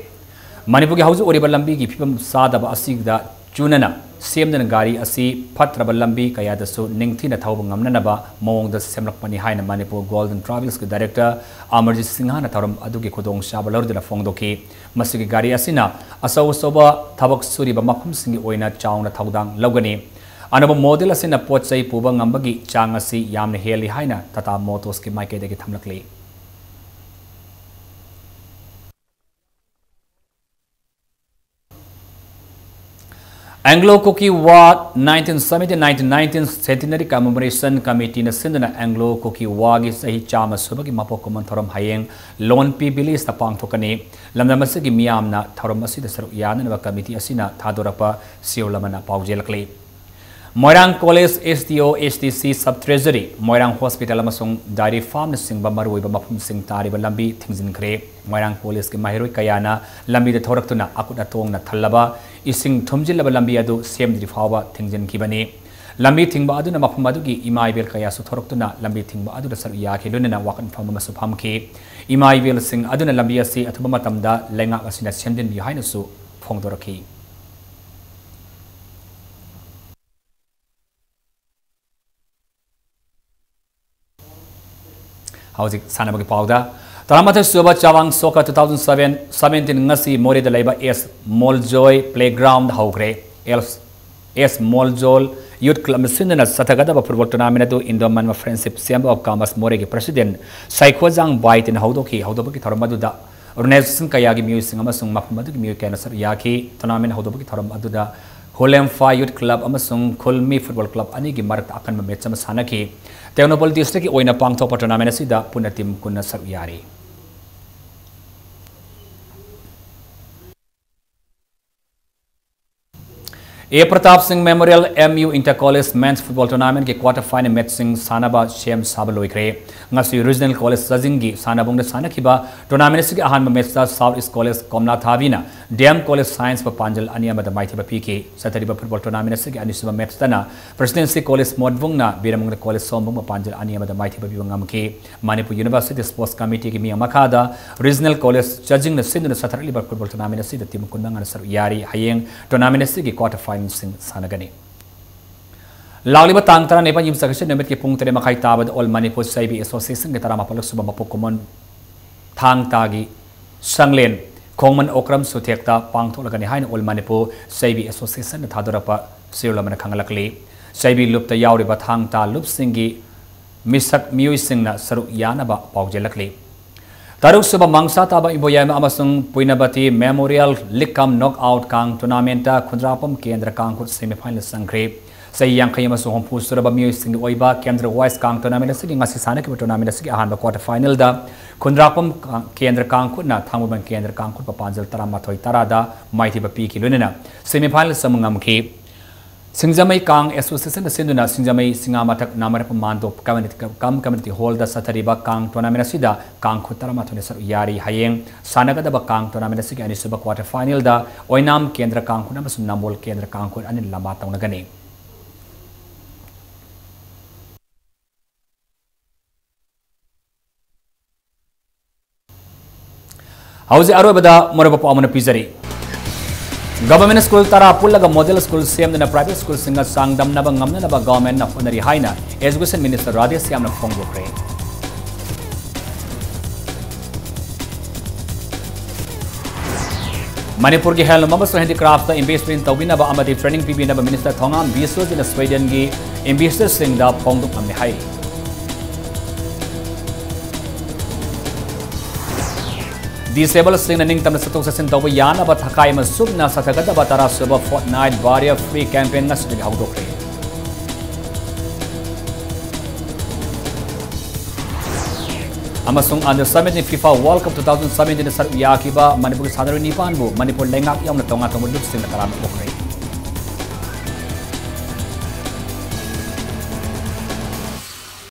ꯃꯅꯤꯄꯨꯔꯒꯤ ꯍꯧꯖꯤꯛ ꯑꯣꯏꯔꯤꯕ ꯂꯝꯕꯤꯒꯤ ꯐꯤꯕꯝ ꯆꯥꯗꯕ ꯑꯁꯤꯗ ꯆꯨꯅꯅ ꯁꯦꯝꯗꯨꯅ ꯒꯥꯔꯤ ꯑꯁꯤ ꯐꯠꯇ꯭ꯔꯕ ꯂꯝꯕꯤ ꯀꯌꯥꯗꯁꯨ ꯅꯤꯡꯊꯤꯅ ꯊꯧꯕ ꯉꯝꯅꯅꯕ ꯃꯑꯣꯡꯗ ꯁꯦꯝꯂꯛꯄꯅꯤ ꯍꯥꯏꯅ ꯃꯅꯤꯄꯨꯔ Golden Travelsꯀꯤ director ꯑꯃꯔꯖꯤꯠ ꯁꯤꯡꯍꯅ ꯊꯧꯔꯝ ꯑꯗꯨꯒꯤ ꯈꯨꯗꯣꯡꯆꯥꯕ ꯂꯧꯗꯨꯅ ꯐꯣꯡꯗꯣꯛꯈꯤ꯫ ꯃꯁꯤꯒꯤ ꯒꯥꯔꯤ ꯑꯁꯤꯅ ꯑꯆꯧ ꯑꯆꯧꯕ ꯊꯕꯛ ꯁꯨꯔꯤꯕ ꯃꯐꯝꯁꯤꯡꯒꯤ ꯑꯣꯏꯅ ꯆꯥꯎꯅ ꯊꯧꯗꯥꯡ ꯂꯧꯒꯅꯤ꯫ ꯑꯅꯧꯕ model ꯑꯁꯤꯅ ꯄꯣꯠ ꯆꯩ ꯄꯨꯕ ꯉꯝꯕꯒꯤ ꯆꯥꯡ ꯑꯁꯤ ꯌꯥꯝꯅ ꯍꯦꯜꯂꯤ ꯍꯥꯏꯅ ꯇꯥꯇꯥ ꯃꯣꯇꯣꯔꯁꯀꯤ ꯃꯥꯏꯀꯩꯗꯒꯤ ꯊꯝꯂꯛꯂꯤ꯫ Anglo Kuki War nineteen seventy nineteen centenary commemoration committeeꯅ ꯁꯤꯟꯗꯨꯅ Anglo Kuki Warꯒꯤ ꯆꯍꯤ ꯆꯥꯝꯃ ꯁꯨꯕꯒꯤ ꯃꯄꯣꯛ ꯀꯨꯝꯑꯣꯟ ꯊꯧꯔꯝ ꯍꯌꯦꯡ ꯂꯣꯟꯄꯤ villageꯇ ꯄꯥꯡꯊꯣꯛꯀꯅꯤ꯫ ꯂꯝꯗꯝ ꯑꯁꯤꯒꯤ ꯃꯤꯌꯥꯝꯅ ꯊꯧꯔꯝ ꯑꯁꯤꯗ ꯁꯔꯨꯛ ꯌꯥꯅꯅꯕ committee ꯑꯁꯤꯅ ꯊꯥꯗꯣꯔꯛꯄ ꯁꯤꯑꯣꯜ ꯑꯃꯅ ꯄꯥꯎꯖꯦꯜꯂꯛꯂꯤ꯫ ꯃꯣꯏꯔꯥꯡ College, S D O, H D C, Sub Treasury, ꯃꯣꯏꯔꯥꯡ Hospital ꯑꯃꯁꯨꯡ dairy farmꯅꯆꯤꯡꯕ ꯃꯔꯨꯑꯣꯏꯕ ꯃꯐꯝꯁꯤꯡ ꯇꯥꯔꯤꯕ ꯂꯝꯕꯤ ꯊꯤꯡꯖꯤꯟꯈ꯭ꯔꯦ꯫ ꯃꯣꯏꯔꯥꯡ Collegeꯀꯤ ꯃꯍꯩꯔꯣꯏ ꯀꯌꯥꯅ ꯂꯝꯕꯤꯗ ꯊꯧꯔꯛꯇꯨꯅ ꯑꯀꯨꯠ ꯑꯇꯣꯡꯅ ꯊꯜꯂꯕ ꯏꯁꯤꯡ ꯊꯨꯝꯖꯤꯜꯂꯕ ꯂꯝꯕꯤ ꯑꯗꯨ ꯁꯦꯝꯗ꯭ꯔꯤ ꯐꯥꯎꯕ ꯊꯤꯡꯖꯤꯟꯈꯤꯕꯅꯤ꯫ ꯂꯝꯕꯤ ꯊꯤꯡꯕ ꯑꯗꯨꯅ ꯃꯐꯝ ꯑꯗꯨꯒꯤ ꯏꯃꯥ ꯏꯕꯦꯜ ꯀꯌꯥꯁꯨ ꯊꯣꯔꯛꯇꯨꯅ ꯂꯝꯕꯤ ꯊꯤꯡꯕ ꯑꯗꯨꯗ ꯁꯔꯨꯛ ꯌꯥꯈꯤ, ꯂꯣꯏꯅꯅ ꯋꯥꯀꯠꯐꯝ ꯑꯃꯁꯨ ꯐꯝꯈꯤ꯫ ꯏꯃꯥ ꯏꯕꯦꯜꯁꯤꯡ ꯑꯗꯨꯅ ꯂꯝꯕꯤ ꯑꯁꯤ ꯑꯊꯨꯕ ꯃꯇꯝꯗ ꯂꯩꯉꯥꯛ ꯑꯁꯤꯅ ꯁꯦꯝꯖꯤꯟꯕꯤꯌꯨ ꯍꯥꯏꯅꯁꯨ ꯐꯣꯡꯗꯣꯔꯛꯈꯤ꯫ ꯍꯧꯖꯤꯛ ꯁꯥꯟꯅꯕꯒꯤ ꯄꯥꯎꯗ꯫ ꯇꯔꯥꯃꯥꯊꯣꯏ ꯁꯨꯕ ꯆꯥꯋꯥꯡ soccer two thousand seven seventeen ꯉꯁꯤ ꯃꯣꯔꯦꯗ ꯂꯩꯕ ꯑꯦꯁ ꯃꯣꯜꯖꯣꯏ playground ꯍꯧꯈ꯭ꯔꯦ꯫ ꯑꯦꯁ ꯑꯦꯁ ꯃꯣꯜꯖꯣꯜ Youth Clubꯅ ꯁꯤꯟꯗꯨꯅ ꯆꯠꯊꯒꯗꯕ football tournament ꯑꯗꯨ Indo Myanmar Friendship Chamber of Commerce ꯃꯣꯔꯦꯒꯤ president ꯁꯥꯏꯈꯣꯖꯥꯡ ꯕꯥꯏꯇꯤꯅ ꯍꯧꯗꯣꯛꯈꯤ꯫ ꯍꯧꯗꯣꯛꯄꯒꯤ ꯊꯧꯔꯝ ꯑꯗꯨꯗ organization ꯀꯌꯥꯒꯤ ꯃꯤꯑꯣꯏꯁꯤꯡ ꯑꯃꯁꯨꯡ ꯃꯐꯝ ꯑꯗꯨꯒꯤ ꯃꯤꯑꯣꯏ ꯀꯌꯥꯅ ꯁꯔꯨꯛ ꯌꯥꯈꯤ꯫ Tournament ꯍꯧꯗꯣꯛꯄꯒꯤ ꯊꯧꯔꯝ ꯑꯗꯨꯗ ꯍꯨꯂꯦꯝꯐꯥ Youth Club ꯑꯃꯁꯨꯡ ꯈꯨꯜꯃꯤ Football Club ꯑꯅꯤꯒꯤ ꯃꯔꯛꯇ ꯑꯀꯟꯕ match ꯑꯃ ꯁꯥꯟꯅꯈꯤ꯫ ꯇꯦꯡꯅꯧꯄꯜ districtꯀꯤ ꯑꯣꯏꯅ ꯄꯥꯡꯊꯣꯛꯄ tournament ꯑꯁꯤꯗ ꯄꯨꯟꯅ team ꯀꯨꯟꯅ ꯁꯔꯨꯛ ꯌꯥꯔꯤ꯫ A Pratap Singh memorial M U inter college men's football ꯇꯣꯔꯅꯥꯃꯦꯟꯠꯀꯤ ꯀ꯭ꯋꯥꯔꯇꯔ ꯐꯥꯏꯅꯦꯜ ꯃꯦꯠꯆꯁꯤꯡ ꯁꯥꯟꯅꯕ ꯁꯦꯝ ꯁꯥꯕ ꯂꯣꯏꯈ꯭ꯔꯦ꯫ ꯉꯁꯤ ꯔꯤꯖꯅꯦꯜ ꯀꯣꯂꯦꯖ ꯆꯥꯖꯤꯡꯒꯤ ꯁꯥꯟꯅꯕꯨꯡꯗ ꯁꯥꯟꯅꯈꯤꯕ ꯇꯣꯔꯅꯥꯃꯦꯟꯠ ꯑꯁꯤꯒꯤ ꯑꯍꯥꯟꯕ ꯃꯦꯠꯆꯇ ꯁꯥꯎꯠ ꯏꯁ ꯀꯣꯂꯦꯖ ꯀꯣꯝꯂꯥ ꯊꯥꯕꯤꯅ ꯗꯤ ꯑꯦꯝ ꯀꯣꯂꯦꯖ ꯁꯥꯏꯟꯁꯄꯨ ꯄꯥꯟꯖꯜ ꯑꯅꯤ ꯑꯃꯗ ꯃꯥꯏꯊꯤꯕ ꯄꯤꯈꯤ꯫ ꯆꯠꯊꯔꯤꯕ ꯐꯨꯠꯕꯣꯜ ꯇꯣꯔꯅꯥꯃꯦꯟꯠ ꯑꯁꯤꯒꯤ ꯑꯅꯤꯁꯨꯕ ꯃꯦꯠꯆꯇꯅ ꯄ꯭ꯔꯦꯁꯤꯗꯦꯟꯁꯤ ꯀꯣꯂꯦꯖ ꯃꯣꯠꯕꯨꯡꯅ ꯕꯤꯔꯃꯒꯣꯟꯗ ꯀꯣꯂꯦꯖ ꯁꯣꯝꯕꯨꯡꯕꯨ ꯄꯥꯟꯖꯜ ꯑꯅꯤ ꯑꯃꯗ ꯃꯥꯏꯊꯤꯕ ꯄꯤꯕ ꯉꯝꯈꯤ꯫ ꯃꯅꯤꯄꯨꯔ ꯌꯨꯅꯤꯚꯔꯁꯤꯇꯤ ꯁ꯭ꯄꯣꯔꯠꯁ ꯀꯃꯤꯇꯤꯒꯤ ꯃꯤꯠꯌꯦꯡ ꯃꯈꯥꯗ ꯔꯤꯖꯅꯦꯜ ꯀꯣꯂꯦꯖ ꯆꯥꯖꯤꯡꯅ ꯁꯤꯟꯗꯨꯅ ꯆꯠꯊꯔꯛꯂꯤꯕ ꯐꯨꯠꯕꯣꯜ ꯇꯣꯔꯅꯥꯃꯦꯟꯠ ꯑꯁꯤꯗ ꯇꯤꯝ ꯀꯨꯟꯃꯉꯥꯅ ꯁꯔꯨꯛ ꯌꯥꯔꯤ꯫ ꯍꯌꯦꯡ ꯇꯣꯔꯅꯥꯃꯦꯟꯠ ꯑꯁꯤꯒꯤ ꯀ꯭ꯋꯥꯔꯇꯔ ꯐꯥꯏꯅꯦꯜꯁꯤꯡ ꯁꯥꯟꯅꯒꯅꯤ꯫ ꯂꯥꯛꯂꯤꯕ ꯇꯥꯡ ꯇꯔꯥꯅꯤꯄꯥꯟ ꯌꯨꯝꯁꯥꯀꯩꯁꯥ ꯅꯨꯃꯤꯠꯀꯤ ꯄꯨꯡ ꯇꯔꯦꯠ ꯃꯈꯥꯏ ꯇꯥꯕꯗ ꯑꯣꯜ ꯃꯅꯤꯄꯨꯔ ꯆꯩꯕꯤ ꯑꯦꯁꯣꯁꯤꯌꯦꯁꯟꯒꯤ ꯇꯔꯥꯃꯥꯄꯜ ꯁꯨꯕ ꯃꯄꯣꯛ ꯀꯨꯝꯑꯣꯟ ꯊꯥꯡ ꯇꯥꯒꯤ ꯁꯪꯂꯦꯟ ꯈꯣꯡꯃꯟ ꯑꯣꯀ꯭ꯔꯝ ꯁꯨꯊꯦꯛꯇ ꯄꯥꯡꯊꯣꯛꯂꯒꯅꯤ ꯍꯥꯏꯅ ꯑꯣꯜ ꯃꯅꯤꯄꯨꯔ ꯆꯩꯕꯤ ꯑꯦꯁꯣꯁꯤꯌꯦꯁꯟꯅ ꯊꯥꯗꯣꯔꯛꯄ ꯆꯦꯔꯣꯜ ꯑꯃꯅ ꯈꯪꯍꯜꯂꯛꯂꯤ꯫ ꯆꯩꯕꯤ ꯂꯨꯞꯇ ꯌꯥꯎꯔꯤꯕ ꯊꯥꯡ ꯇꯥ ꯂꯨꯞꯁꯤꯡꯒꯤ ꯃꯤꯁꯛ ꯃꯤꯑꯣꯏꯁꯤꯡꯅ ꯁꯔꯨꯛ ꯌꯥꯅꯕ ꯄꯥꯎꯖꯦꯜꯂꯛꯂꯤ꯫ ꯇꯔꯨꯛꯁꯨꯕ ꯃꯥꯡꯁꯥ ꯇꯥꯕ ꯏꯕꯣꯌꯥꯏꯃ ꯑꯃꯁꯨꯡ ꯄꯨꯏꯅꯕꯇꯤ ꯃꯦꯃꯣꯔꯤꯌꯦꯜ ꯂꯤꯛ ꯀꯝ ꯅꯣꯛ ꯑꯥꯎꯠ ꯀꯥꯡ ꯇꯣꯔꯅꯥꯃꯦꯟꯠꯇ ꯈꯨꯟꯗ꯭ꯔꯥꯛꯄꯝ ꯀꯦꯟꯗ꯭ꯔ ꯀꯥꯡꯈꯨꯠ ꯁꯦꯃꯤꯐꯥꯏꯅꯦꯜ ꯆꯪꯈ꯭ꯔꯦ꯫ ꯆꯍꯤ ꯌꯥꯡꯈꯩ ꯑꯃꯁꯨꯡ ꯍꯨꯝꯐꯨ ꯁꯨꯔꯕ ꯃꯤꯑꯣꯏꯁꯤꯡꯒꯤ ꯑꯣꯏꯕ ꯀꯦꯟꯗ꯭ꯔ ꯋꯥꯏꯁ ꯀꯥꯡ ꯇꯣꯔꯅꯥꯃꯦꯟꯠ ꯑꯁꯤꯒꯤ ꯉꯁꯤ ꯁꯥꯟꯅꯈꯤꯕ ꯇꯣꯔꯅꯥꯃꯦꯟꯠ ꯑꯁꯤꯒꯤ ꯑꯍꯥꯟꯕ ꯀ꯭ꯋꯥꯔꯇꯔ ꯐꯥꯏꯅꯦꯜꯗ ꯈꯨꯟꯗ꯭ꯔꯥꯛꯄꯝ ꯀꯥ-, ꯀꯦꯟꯗ꯭ꯔ ꯀꯥꯡꯈꯨꯠꯅ ꯊꯥꯡꯃꯩꯕꯟ ꯀꯦꯟꯗ꯭ꯔ ꯀꯥꯡꯈꯨꯠꯄꯨ ꯄꯥꯟꯖꯜ ꯇꯔꯥꯃꯥꯊꯣꯏ ꯇꯔꯥꯗ ꯃꯥꯏꯊꯤꯕ ꯄꯤꯈꯤ, ꯂꯣꯏꯅꯅ ꯁꯦꯃꯤꯐꯥꯏꯅꯦꯜ ꯆꯪꯕ ꯉꯝꯈꯤ꯫ ꯁꯤꯡꯖꯃꯩ ꯀꯥꯡ ꯑꯦꯁꯣꯁꯤꯌꯦꯁꯟꯅ ꯁꯤꯟꯗꯨꯅ ꯁꯤꯡꯖꯃꯩ ꯁꯤꯡꯉꯥꯃꯊꯛ ꯅꯥꯃꯔꯄ ꯃꯥꯟꯗꯣꯞ ꯀꯝꯃ꯭ꯌꯨꯅꯤꯇꯤ ꯀꯝ ꯀꯝꯃ꯭ꯌꯨꯅꯤꯇꯤ ꯍꯣꯜꯗ ꯆꯠꯊꯔꯤꯕ ꯀꯥꯡ ꯇꯣꯔꯅꯥꯃꯦꯟꯠ ꯑꯁꯤꯗ ꯀꯥꯡꯈꯨꯠ ꯇꯔꯥꯃꯥꯊꯣꯏꯅ ꯁꯔꯨꯛ ꯌꯥꯔꯤ꯫ ꯍꯌꯦꯡ ꯁꯥꯟꯅꯒꯗꯕ ꯀꯥꯡ ꯇꯣꯔꯅꯥꯃꯦꯟꯠ ꯑꯁꯤꯒꯤ ꯑꯅꯤꯁꯨꯕ ꯀ꯭ꯋꯥꯔꯇꯔ ꯐꯥꯏꯅꯦꯜꯗ ꯑꯣꯏꯅꯥꯝ ꯀꯦꯟꯗ꯭ꯔ ꯀꯥꯡꯈꯨꯠ ꯑꯃꯁꯨꯡ ꯅꯝꯕꯣꯜ ꯀꯦꯟꯗ꯭ꯔ ꯀꯥꯡꯈꯨꯠ ꯑꯅꯤꯅ ꯂꯝꯕꯥ ꯇꯧꯅꯒꯅꯤ꯫ ꯍꯧꯖꯤꯛ ꯑꯔꯣꯏꯕꯗ ꯃꯔꯨꯑꯣꯏꯕ ꯄꯥꯎ ꯑꯃꯅ ꯄꯤꯖꯔꯤ꯫ ꯒꯚꯔꯟꯃꯦꯟꯠ ꯁ꯭ꯀꯨꯜ ꯇꯔꯥ ꯄꯨꯜꯂꯒ ꯃꯣꯗꯦꯜ ꯁ꯭ꯀꯨꯜ ꯁꯦꯝꯗꯨꯅ ꯄ꯭ꯔꯥꯏꯚꯦꯠ ꯁ꯭ꯀꯨꯜꯁꯤꯡꯒ ꯆꯥꯡꯗꯝꯅꯕ ꯉꯝꯅꯅꯕ ꯒꯚꯔꯟꯃꯦꯟꯠꯅ ꯍꯣꯠꯅꯔꯤ ꯍꯥꯏꯅ ꯑꯦꯖꯨꯀꯦꯁꯟ ꯃꯤꯅꯤꯁꯇꯔ ꯔꯥꯙꯦꯁ꯭ꯌꯥꯝꯅ ꯐꯣꯡꯗꯣꯛꯈ꯭ꯔꯦ꯫ ꯃꯅꯤꯄꯨꯔꯒꯤ ꯍꯦꯟꯂꯨꯝ ꯑꯃꯁꯨꯡ ꯍꯦꯟꯗꯤꯀ꯭ꯔꯥꯐꯇ ꯏꯟꯚꯦꯁ꯭ꯠꯃꯦꯟꯠ ꯇꯧꯕꯤꯅꯕ ꯑꯃꯗꯤ ꯇ꯭ꯔꯦꯅꯤꯡ ꯄꯤꯕꯤꯅꯕ ꯃꯤꯅꯤꯁꯇꯔ ꯊꯣꯉꯥꯝ ꯕꯤꯁ꯭ꯋꯖꯤꯠꯅ ꯁ꯭ꯋꯤꯗꯦꯟꯒꯤ ꯏꯟꯚꯦꯁ꯭ꯇꯔꯁꯤꯡꯗ ꯐꯣꯡꯗꯣꯛꯂꯝꯃꯤ ꯍꯥꯏꯔꯤ꯫ ꯗꯤꯁꯦꯕꯜꯁꯤꯡꯅ ꯅꯤꯡꯇꯝꯅ ꯆꯠꯊꯣꯛ ꯆꯠꯁꯤꯟ ꯇꯧꯕ ꯌꯥꯅꯕ ꯊꯈꯥꯏ ꯑꯃ ꯆꯨꯞꯅ ꯆꯠꯊꯒꯗꯕ ꯇꯔꯥꯁꯨꯕ ꯐꯣꯔꯠꯅꯥꯏꯠ ꯕꯥꯔꯤꯌꯔ ꯐ꯭ꯔꯤ ꯀꯦꯝꯄꯦꯟ ꯉꯁꯤꯗꯒꯤ ꯍꯧꯗꯣꯛꯈ꯭ꯔꯦ꯫ ꯑꯃꯁꯨꯡ under seventeen FIFA World Cup two thousand seventeen ꯁꯔꯨꯛ ꯌꯥꯈꯤꯕ ꯃꯅꯤꯄꯨꯔꯒꯤ ꯁꯥꯟꯅꯔꯣꯏ ꯅꯤꯄꯥꯟꯕꯨ ꯃꯅꯤꯄꯨꯔ ꯂꯩꯉꯥꯛ ꯌꯥꯎꯅ ꯇꯣꯉꯥꯟ ꯇꯣꯉꯥꯟꯕ ꯂꯨꯞꯁꯤꯡꯅ ꯇꯔꯥꯝꯅ ꯑꯣꯛꯈ꯭ꯔꯦ꯫